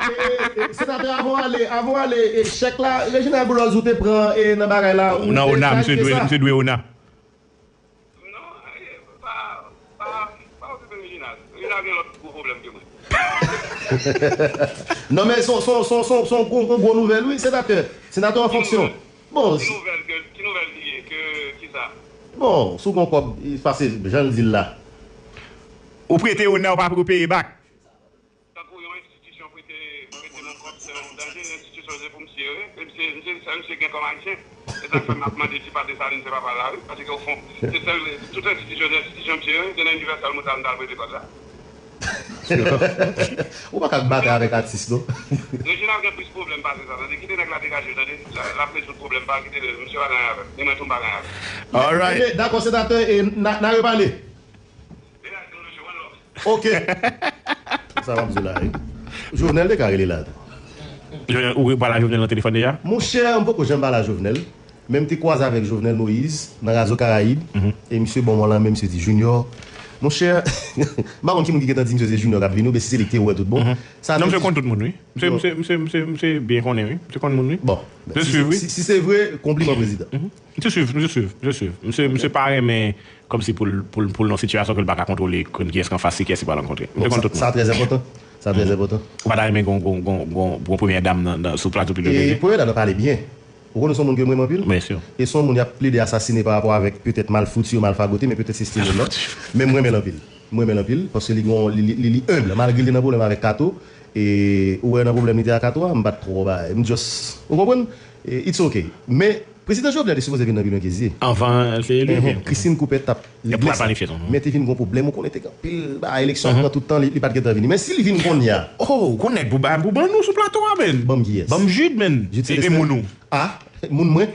E, e, senatè, avan w ale, avan w ale, e, chèk la, Reginald Boulos ou te pran, e, nan bagay la, ou te kalifye sa? Nan ona, misye dwe, misye dwe ona. Non, e, pa, pa, pa okipe Reginald. Reginald gen lòt gwo pwoblèm ke mwen. Non, men se yon, se yon, se yon, se yon, se yon gwo, gwo, gwo nouvèl, wi, senatè. Senatè an fonksyon. Bon. Ki nouvèl ke, ki nouvèl li ye, ke, kisa? Bon, si w gon kòb, e, pase, jan l di l la. Ou prete ona, ou pa peye back. Tankou yon enstitisyon prete, prete m yon kòb, se yon danje. Enstitisyon se pou misye yo ye. E misye, misye, sèl misye gen kòm ayisyen. E sa k fè m ap mande si pa Desalin se papa l la, wi. Paske ofon, se sèl, tout enstitisyon, se enstitisyon misye yo ye. Se nan Universal Motown m t al prete kòb la. Ou pa ka batay avèk atis, non. Reginald gen plis pwoblèm pase sa, tande. Kite nèg la degaje, tande. L ap rezoud pwoblèm pa l, kite l. Misye pa gen anyen avè m. Ni mwen tou m pa gen anyen avè l. Alright. Ebyen, dakò, senatè, e n a, n a repale. Ok. Sa w ap di la, wi. Jovenel te ka rele la tou. Jovenel, ou pale a Jovenel nan telefòn deja? Monchè, m poko janm pale a Jovenel. Men m te kwaze avèk Jovenel Moïse nan Radyo Karayib. E misye ban m yon lanmen, misye di, Junior, Monchè, m pa konn ki moun ki gentan di misye se Junior k ap vini, oubyen si se li ki te wè tout bon. Sa Non, vle misye di konn tout moun, wi. Misye, Bon. misye, misye, misye, misye byen konnen, wi. Misye konn moun, wi. Bon, Misye si, swiv, wi. si, si se vre, konpliman, prezidan. Mhm. Misye swiv, misye swiv, misye swiv. Misye, misye pa renmen kòmsi pou l, pou l, pou l nan sitiyasyon ke l pa ka kontwole, konn kiyès ki anfas, se kiyès li pral rankontre. Misye Bon, konn sa, tout sa moun. trè enpòtan. Sa trè enpòtan. Ou pa ta renmen gon, gon, gon, gon, gon premyè dam nan, nan, sou plato Pidon E Kezi? Premyè dam nan pale byen. Ou konnen se yon moun ke m renmen anpil? Byen si. E se yon moun y ap plede asasine pa rapò avèk petèt malfouti yo, malfagote, men petèt se stil li la. Men m renmen l anpil. M renmen l anpil, paske li gon, li, li, li, li enb, malgre li te nan pwoblèm avèk Kato, e ou wè nan pwoblèm li te a Kato a, m pa t twò bay. M just, ou konprann? E it's ok. Men, prezidan Jovenel te sipoze vin nan Pidon Kezi. Anvan se li Enhen, vin. Christine Coupet t ap E pou regle al sa. planifye, mhm. Men te vin gon pwoblèm, ou konnen te gen anpil ba eleksyon ap Mhm. pran tout tan, li, li pa t gentan vini. Men si li vin konnya, Oh, ou konnen pou ba, pou ban nou sou plato a, men. Ban m kiyès? Ban m Jude, men. Jude E, e Célestin? Moun ou? Ah, moun mwen?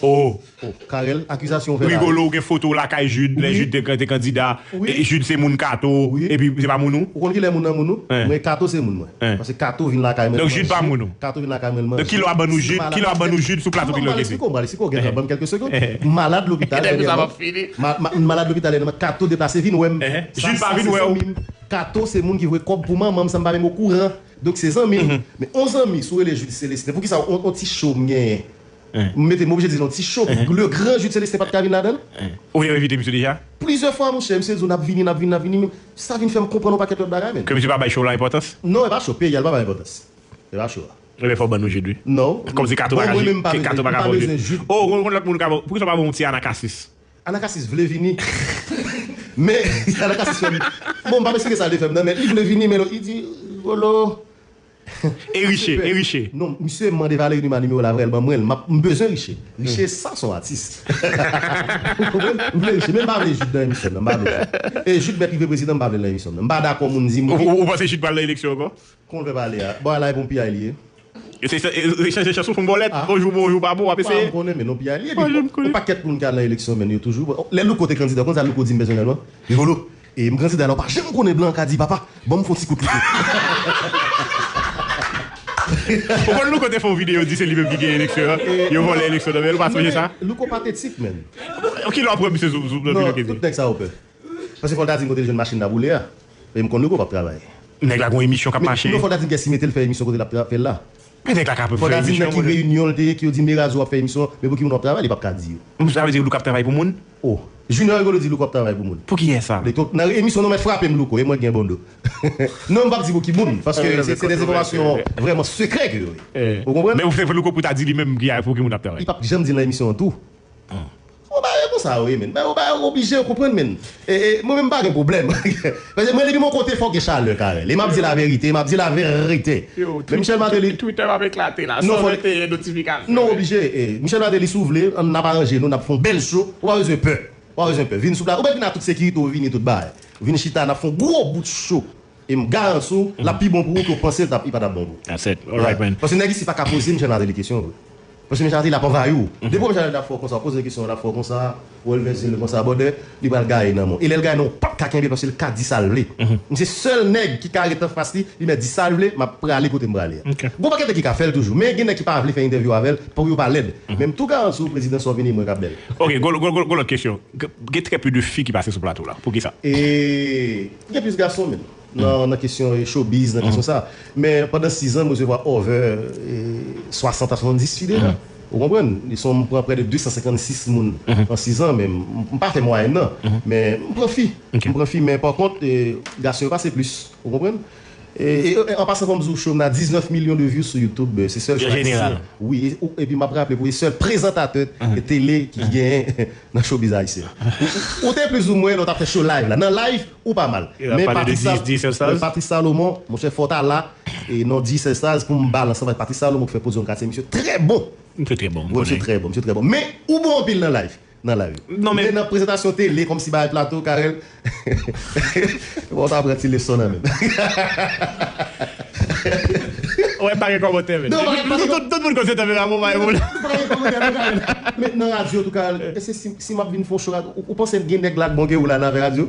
Oh. Oh, Carel, akizasyon ou fè la. Rigolo, ou gen foto w lakay Jude, lè Wi. Jude te, te kandida. Wi. E Jude se moun Kato, Wi. Epi se pa moun ou? Ou konn kilè moun nan moun ou? Hein. Mwen, Kato se moun mwen. Hein. Paske Kato vin lakay mwen Donk, Jude pa moun ou? Kato vin lakay mwen, l Donk, manje. Kilè w ap ban nou Jude, kilè w ap ban nou Jude sou plato Pidon Kezi? M pral esplike w, m pral esplike w, gentan, ban m kèlke segonn. M malad lopital, Gentan, sa dènyèman. M ap fini. Ma-, ma-, m malad lopital, dènyèman. Kato deplase vin wè m. Hein. Sa, Jude pa sa, vin se wè w. Zanmi m. Kato se moun ki voye kòb pou manman m, san m pa menm okouran. Donk, se zanmi m. Mhm. Men, on zanmi, si w rele Jude Célestin, poukisa on, on ti show m genyen? Hein. M mete, m oblije di l on ti show. Hein. Le grand Jude Célestin pa t ka vin ladan l? Hein. Ou te envite misye deja? Plizyè fwa, monchè, misye di w, n ap vini, n ap vini, n ap vini, men sa vin fè m konprann yon pakèt lòt bagay, men. Ke misye pa bay show la enpòtans? Non, e pa show, peyi a, li pa bay enpòtans. E pa show a. Ebyen, fò w ban nou Jude, wi. Non. Kòmsi Kato Bon, pa ka mwen menm, m pa Jude, Kato bezwen, pa m ka pa Jude. bezwen Jude. Oh, ou konn lòt moun ka bon, poukisa w pa bon ti Anacasis? Anacasis vle vini. Men, Anacasis fè m, bon, m pa esplike sa l te fè m nan, men li vle vini, men li di, Rigolo. E Riche, e Riche. Non, misye mande Valery Numa nimewo l a vrè, l ban mwen l. M ap, m bezwen Riche. Riche, sa se yon atis. Ou konprann? M vle Riche, men m pa vle Jude nan emisyon nan, m pa vle Jude. E Jude mèt rive prezidan, m pa vle l nan emisyon nan. M pa dakò moun di m Ou, ou, ou panse Jude pral nan eleksyon ankò? Kon l fè pale a. Bon, la e pou P I li ye. Se, se, se, se, se chans ou fon bòlèt. Ah. Yon jou bon, yon jou pa bon, w ap Bon, eseye. M konnen, men non, P I li ye. Mwen, Epi, jen m konnen. Yon pakèt moun ki al nan eleksyon, men yo toujou. Lè Louko te kandida, konn sa Louko di m pèsonèlman? Rigolo. E m kandida la, w pa janm konnen blan ka di, papa, ban m fè yon ti kout Louko. Ou konn Louko te fè yon videyo, di se li menm ki genyen eleksyon an. Yo vòlè eleksyon nan men l, ou pa sonje sa? Louko patetik, men. Kilè w ap wè misye sou, sou, sou Non, videyo? Tout nèg sa yo pè. Paske fò l ta di m kote l jwenn machin n ap woule a. E m konn Louko p ap travay. Nèg la gon emisyon k ap mache. Non, fò l ta di m kiyès ki mete l fè emisyon kote l ap tra-, fè l la. Men nèg la ka Fò l ta di m nan ki reyinyon l te ye, ki yo di m e radyo w ap fè emisyon, men pou ki moun w ap travay, li p ap ka di yo. Sa vle di Louko ap travay pou moun? Oh, Junior Rigolo di Louko ap travay pou moun. Pou kiyès sa? Nan emisyon nou mèt frape m Louko, e mwen k gen bon do. Non, m p ap di pou ki moun, paske se, se de enfòmasyon vrèman sekrè ke yo ye. Ou konprann? Men ou fè Louko pou ta di li menm ki a, pou ki moun ap travay. Li p ap janm di l nan emisyon an tou. Bon, bagay konsa yo ye, men. Bagay, bagay oblije, ou konprann, men. E, e, mwen menm m pa gen pwoblèm. Paske mwen, depi m yon kote, fòk gen chalè, Carel. E m ap di laverite, m ap di laverite. Yo, Men Michel Martelly Twitter ap eklate la, Non, fò- san venteyen notifikasyon. Non, oblije. E, Michel Martelly, si w vle, ann ap aranje nou, n ap fè yon bèl show. Ou pa bezwen pè. Ou pa bezwen pè. Vin sou pla-, ou mèt vin ak tout sekirite w, vini tout bagay. Vin chita, n ap fè yon gwo bout show. E m garanti w, l ap pi bon pou ou ke w panse l t ap, li pa t ap bon pou ou. That's it. All right, Yeah. man. Paske nèg isi pa ka poze Michel Martelly kesyon vre. Paske Michel Martelly ap anvayi w. Depi Michel Martelly ap fè w konsa, w poze kesyon, l ap fè w konsa, w releve zye l konsa, brother, li pral gaye nan men w. E lè l gaye nan men w, w p ap ka kenbe l paske l ka di sa l vle. M se sèl nèg ki ka ret anfas li, li mèt di sa l vle, m ap prale kote m prale a. Ok. Gon pakèt nèg ki ka fè l toujou, men gen nèg ki pa vle fè entèvyou avè l, pou yo pa lèd. Men m tou garanti w, prezidan, sa w vini, mwen k ap bèl. Ok, gon, gon, gon, gon lòt kesyon. G-, gen trè pe de fi ki pase sou plato la. Poukisa? E gen plis gason, men. Nan, nan kesyon, eh, showbiz, nan kesyon sa. Men pandan sizan, m resevwa over, eh, swasant a swasanndis fi deja. Ou konprann? Li son, m pran prè de de san senkannsis moun an sizan, men m, m pa fè mwayèn nan. Men m pran fi. Ok. M pran fi, men pa kont, eh, gason yo pase plis. Ou konprann? E, e, e, an pasan, fò m di w, show m nan diznèf milyon de views sou YouTube, eh, se sèl An jeneral. Wi, e, ou, epi m ap raple pou e sèl prezantatè tele ki genyen nan showbiz ayisyen. Ou, ou, ou te plis ou mwen, lè w t ap fè show live la. Nan live, ou pa mal. Men Patrice Sal-, Patrice Salomon, monchè, fò w ta la, e non di sèl stars pou m balanse avèk Patrice Salomon ki fè Podium Katye, misye trè bon. Misye trè bon, m konnen. Misye trè bon, misye trè bon. Men, ou bon anpil nan live. Nan live. Non, men Men nan prezantasyon tele, kòmsi bagay plato, Carel. Bon, w ta pran ti leson nan men. Wè, pa gen kòmantè, men. Non, pa gen, pa gen Tout, tout, tout moun konn se tanpe la, bon, pa gen pwoblèm. Pa gen kòmantè, non, Carel. Men nan radyo, tou, Carel, e se si, si m ap vin fè yon show radyo, ou, ou panse gen nèg la k bon ke ou la nan radyo?